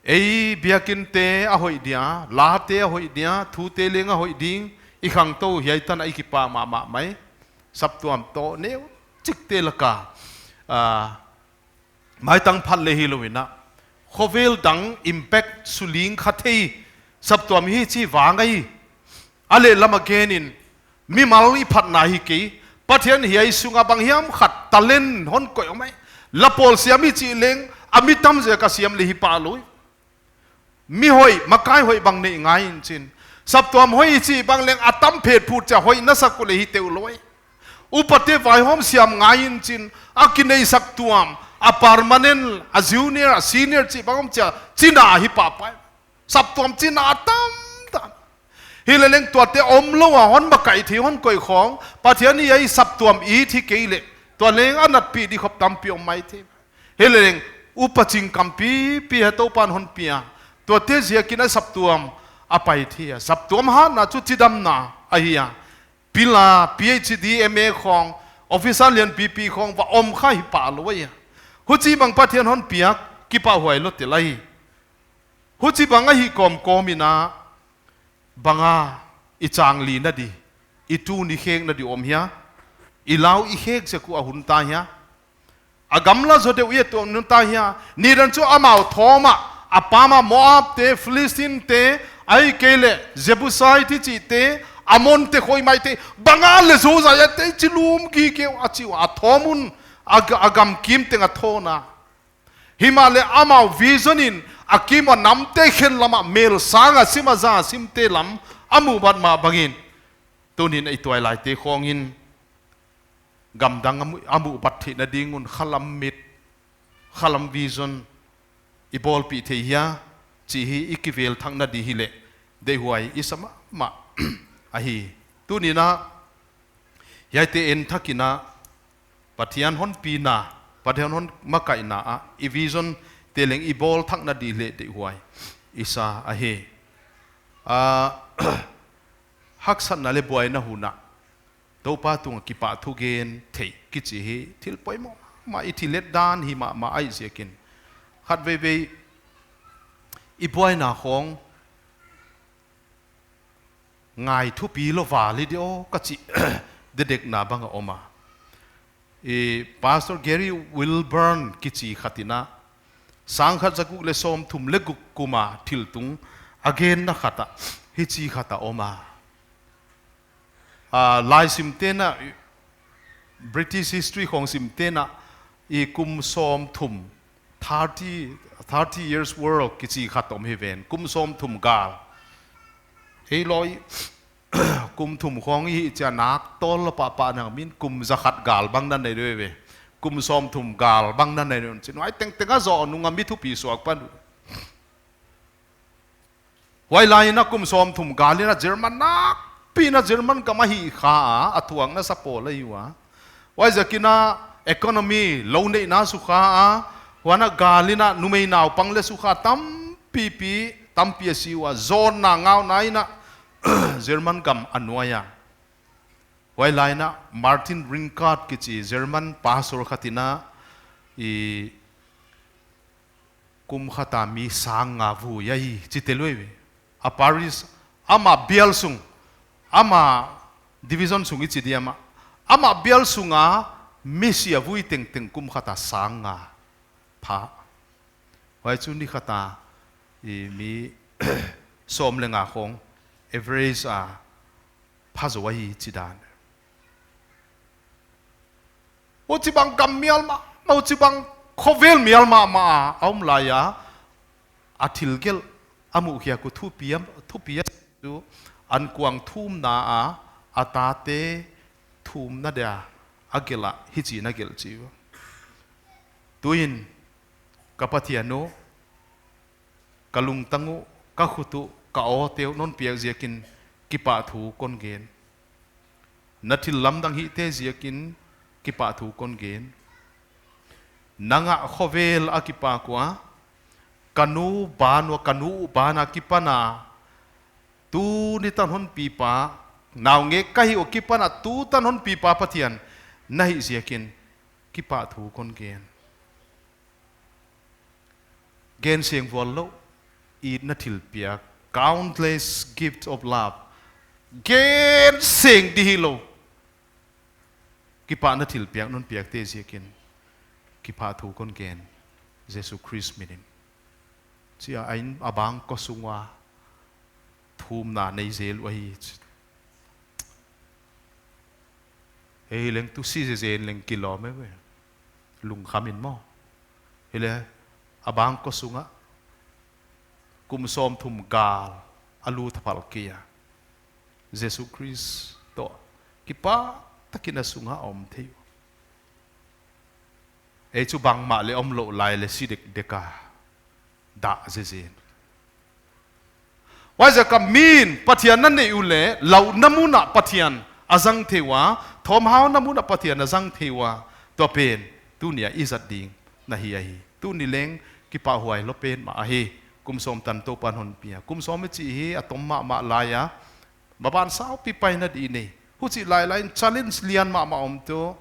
Ei biakinte a hoih dia, late a hoih dia, thute leng a hoih ding, i khangtou hiai tan a i kipak mahmah mai. Saptuam toh neuchikte lak a, ah, maitang phat leh hilou in a. Khovel dang impact suling kha thei, saptuam hi chi vang ahi. A lehlam a gen in, mimal i phatna hi kei, Pathian hiai sung a bang hiam khat talent hon koih om ei. La pawl siam i chih leng, a mi tam ziak a siam leh hi pah lou. Mi hoih, makai hoih bang nei ngai in chin. Saptuam hoih i chih bang leng a tam phet phut chia hoih na sak uleh hi teuh lou ei. Upate vaihawm siam ngai in chin, a kinei saptuam, a permanent, a junior, a senior chih bang om chia, china hi pah pai. Saptuam china a tam tam. Hileleng tuate omlou a hon makaih thei hon koih khong, Pathian hiai saptuam it hi kei leh, tua leng a natpih di khop tampi om maithei. Hileleng upa chingkam pipi a Toupan hon pia. Tuate ziakin a saptuam a pai thei a. Saptuam hatna chu chidamna ahi a. Pil a, P H D, M A khong, officer lianpipi khong va om kha hi pah lou ei. Huchibang Pathian hon piak, kipahhuai lou tel ahi. Huchibang ahi kawmkawm in a, bang a i changlina di, i tun i khekna di om hia, i lau i khek ziak uh a hun ta hia, a gamla zaw deuh i et uh a hun ta hia, nidan chu amau thawm a, a pam a Moabte, Philistinte, ahihkeileh Jebusite chihte, Amonte khoih maite, bang a leh Josiahte chilum gige uh a chi ua, a thawm un, a ga-, a gam kim teng a thawn a. Himahleh amau vision in a kim a namte khen lam a mel sang a sim a za simte lam a muh bat mah bangin. Tuni'n i tuailaite khong in gamdang a muh, a muh bat theihna ding un khalam mit, khalam vision i bawlpih thei hia, chih hi i kivel thakna di hileh, deihhuai i sa mahmah ahi. Tuni'n a, hiaite en thak in a, Pathian hon pina, Pathian hon makaihna a, i vision te leng i bawl thakna di leh deihhuai i sa ahi. Ah, haksatna leh buaina hun a, Toupa tung a kipahthu gen theih kichi hi, thil poimoh mah, i thil let dan hi mahmah ahih ziakin. khatveivei i buaina khong ngai thupi lou val hi di aw ka chih dedekna bang a om a. I Pastor Gary Wilburn kichi khat in a, sangkhat zaguk leh sawmthum leh guk kum a thiltung a genna khat ah hichi khat a om a. Ah, laisimte'n a, British history khong simte'n a, i kum sawmthum, thirty, thirty years war kichi khat om hi ven, kum sawmthum gal. Ei loi, kum thum khong i hih chiang nak tawllo pahpah nang min kum zakhat gal bang na nei deuh ve. Kum sawmthum gal bang na nei deuh chin. Huai tengteng a zoh nung a mi thupi suak pan. Huai lai in a kum sawmthum gal in a German nakpi in a German gam a hih kha a, a thuakna sa pawl ahi ua. Huaiziakin a economy, lou neihna sukha a, huan a gal in a numei naupang leh sukha tampipi, tampi a si ua, zawnna ngauna in a German gam a nuai a. Huai lai in a Martin Rinkart kichi German pastor khat in a, i kum khat a mi sang nga vui ahi, chi te lui ve. A parish, ama bial sung, ama division sung i chi diam a. Ama bial sung a mi sia vui tengteng kum khat a sang nga pha. Huai chu ni khat a i mi sawm leh nga khong average a pha zou ahi chi dan. Huchibang gam mial mahmah, huchibang khovel mial mahmah a om lai a, a thil gelh a muh khiak uh thupi a, thupi a chu ankuang thumna a, a tate thumna dia a gelh a, hichi'n a gelh chi uh. Tuin ka Pathian uh, ka lungtang uh, ka khut uh, ka awte uh non piak ziakin kipahthu kon gen. Na thil lamdang hihte ziakin kipahthu kon gen. Nang a khovel a kipak ua, ka nu ban ua, ka nu uh ban a kipan a, tuni tan hon pipa, naungek ka hih ua kipan a, tu tan hon pipa Pathian na hih ziakin kipahthu kon gen. Gen seng vual lou, itna thilpiak, countless gift of love. Gen seng di hilou. Kipahna thilpiak non piakte ziakin kipahthu kon gen, Jesu Khrist min in. Chia a in a bangkua sung ua thumna nei zel uh ahi. Ei leng tu si zezen leng kilawm e ve. Lungkham in maw. Hileh a bangkua sung a kum sawmthum gal a lut phal kei a, Jesu Khrist toh kipahtakin a sung a om thei uh. Ei chu bangmah leh omlouh lai leh si dekdek a, dah zezen. Huaiziak a min Pathian na neih uleh, lauhna mun ah Pathian a zang thei ua, thawmhauna mun ah Pathian a zang thei ua, tua pen tuni a i zat ding na hi ahi. Tuni leng kipahhuai lou pen mah ahi. Kum sawm tan Toupa'n hon pia. Kum sawm i chih hi a tom mahmah lai a, maban saupi paina di nei. Huchih lailai in challenge lian mahmah om tuh.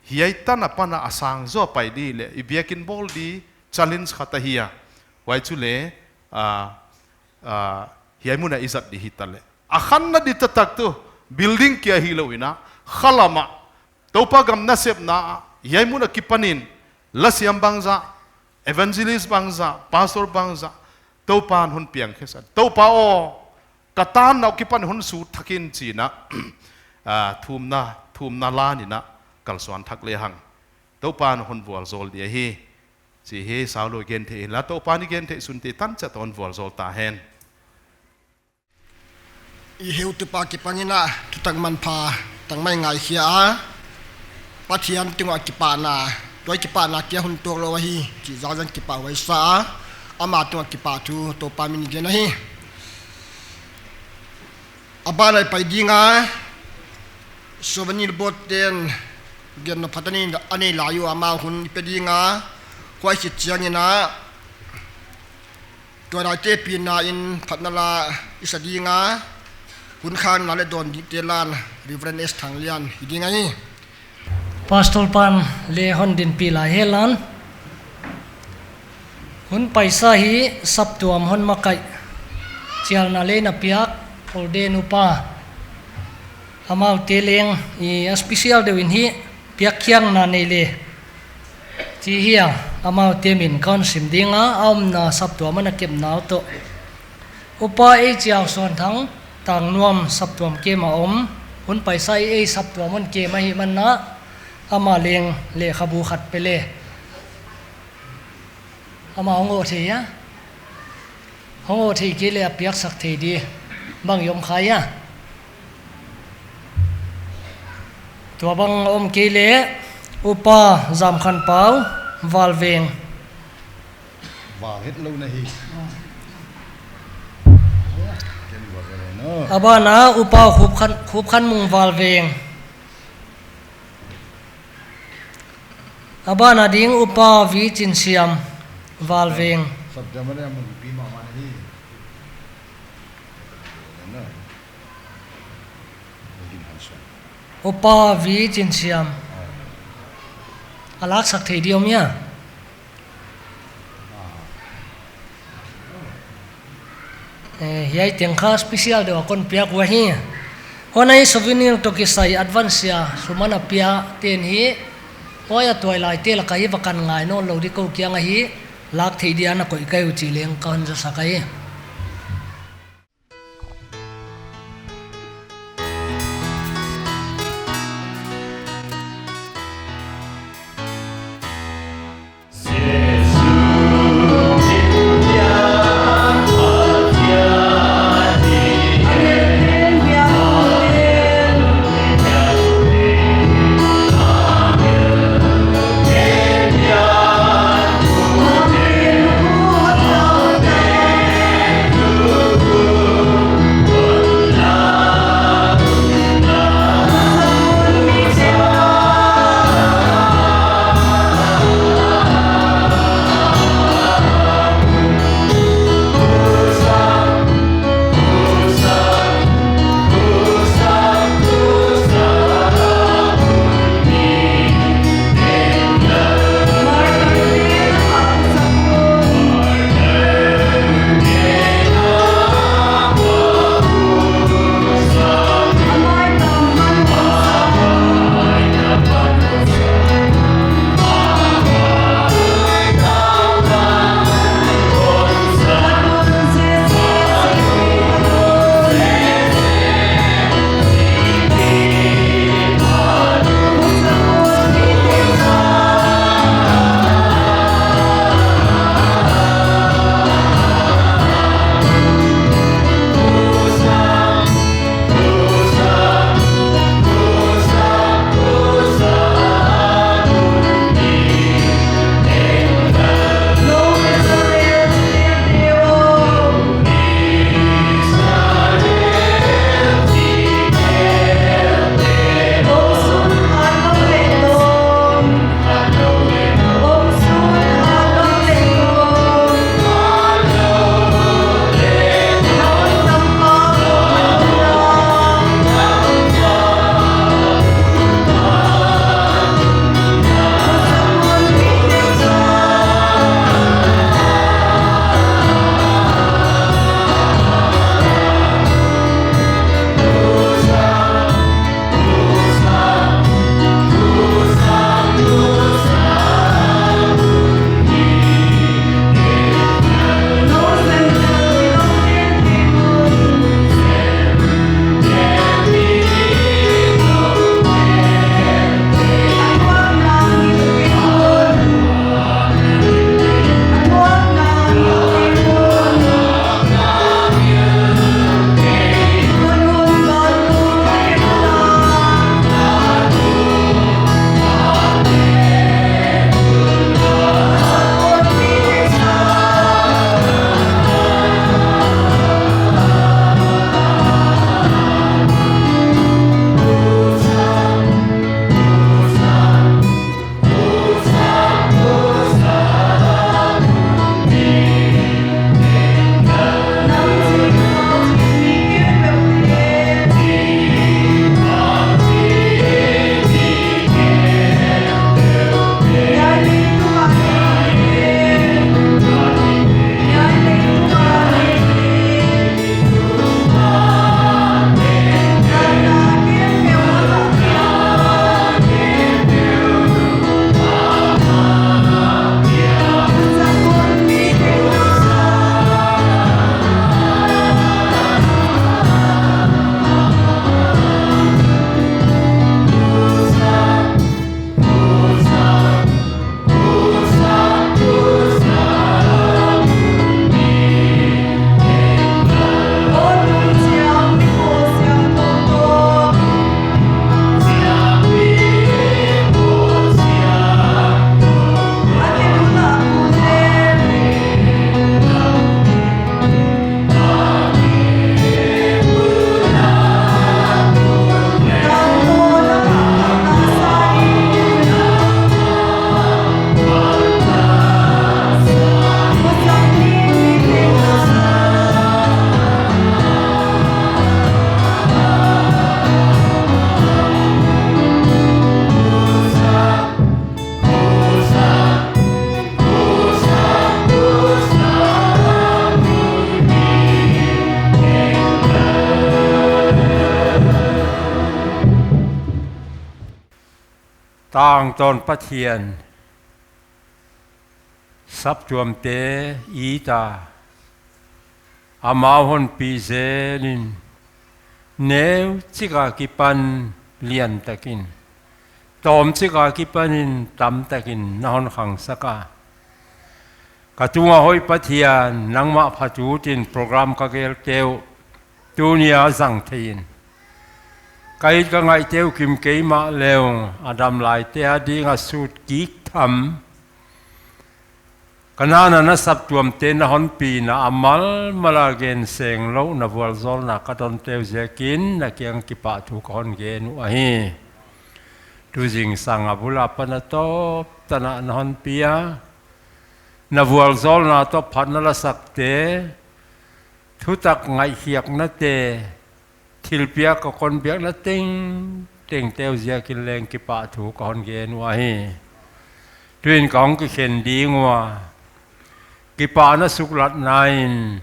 Hiai tan apan a sang zaw pai di leh, i biakin bawl di challenge khat ahi a. Huai chu leh, ah, ah, hiai mun a i zat di hita leh. A khanna di taktak tuh, building kia hilou in a, khalam a, Toupa gam nasepna, hiai mun a kipan in, lasiam bangzah, evangelist bangzah, pastor bangzah, Toupa'n hon piang khe sa. Toupa aw, ka tanna uh kipan hon sut thak in chi'n a, ah, thumna, thumna la in a, kalsuan thak lehang. Toupa'n hon vualzawl di ahi. Chi hi saulou gen thei inla, Toupa'n i gen theih sunte tan chiat hon vualzawl ta hen. I heutupa kipan in a thutak manpha tangmai ngaikhia a, Pathian tungah kipahna, tua kipahna kia hun tuak lou ahi chih ziakin kipahhuai sa a, ama tungah kipahthu Toupa min in gen ahi. A ban ah i pai ding a, souvenir board te'n gen nop phat a nei lai ua, amau hun i pe ding a, huai khit chiang in a, tua daite pina in phatna la i sa ding a, hun khangna leh dawn dingte lan Reverend S Thanglian hi ding ahi. Pastor pa'n leng hon dinpih lai hen lan. Hun paisa hi saptuam hon makaih chialna leng a piak, Olden upa. Amaute leng i a special deuh in hi piakkhiakna nei le chi hi a, amaute min kon sim ding a, a omna saptuam ana kepna uh toh. Upa Ei Chiang Suan Thang, Tangnuam saptuam kem a om, hun paisa i ei saptuam hon kem ahihman in, amah leng lehkhabu khat pe le. Amah hong oh thei a? Hong oh thei kei le a piaksak thei di bang i om kha a? Tuabang om kei le, Upa Zamkhanpau, Valveng. Val het lou na hi. Ken val val no. A ban a Upa Khupkhan, Khupkhanmung, Valveng. A ban a ding Upa V Chinsiam, Valveng. Sab jama le mun pi ma ma na hi. No. Upa V Chinsiam. A laksak thei di om a? Eh, hiai teng kha special deuh a kon piak uh ahi. Huan a hi souvenir toh kisai advance a sum ana pia ten hi. Huai a tuailai te lak a hi va kan ngai nawn lou di kou kiang a hi. Lak thei di ana koih kei uh chi leng kon zasak ahi. Tangtawn Pathian, saptuamte it a, amau honpi zelin, neuchik a kipan liantakin, tawmchik a kipanin tamtakin na hon khangsak a. Ka tunga hoih Pathian, nangmah phat utin program ka gelte uh tuni a zang theiin, ka it ka ngaihte uh kim keimah leng, a damlaite ading a sut kik tham, ka nana na saptuamte na honpina a malmal a gen seng louh na vualzawlna ka donte uh ziakin na kiang kipahthu ka hon gen uh ahi. Tuzing sang a bul apan a tawp tan a na honpi a, na vualzawlna tawp phat na lasakte, thutak ngaihkhiaknate, thilpiak ka kon biakna tengtengte uh ziakin leng kipahthu ka hon gen uh ahi. Tuin ka hong kikhen ding ua, kipahna suklatna in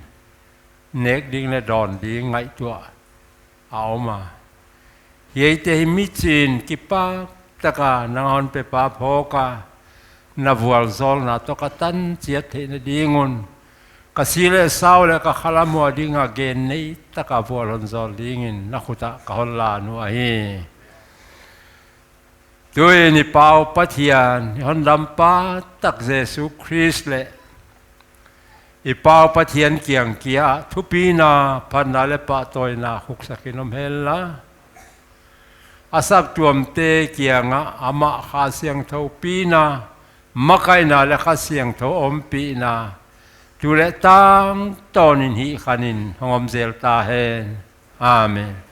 nek ding leh dawn ding ngaihtuah a om a. Hiaite hi michiin kipak taka nang hon pepa phawk a, na vualzawlna toh ka tan chiat theihna ding un, ka si leh sau leh ka khalam ua ding a gen nei taka vual hon zawl dingin na khut ah ka hon lan uh ahi. Tuin i Pau Pathian, i Hondampa tak Jesu Khrist leh i Pau Pathian kiang kia thupina, phatna leh pahtawina khuksakin om hen la. A saptuamte kiangah amah Kha Siangthou pina, makaihna leh Kha Siangthou ompihna tu leh tangtawnin hihkhanin hong om zel ta hen. Amen.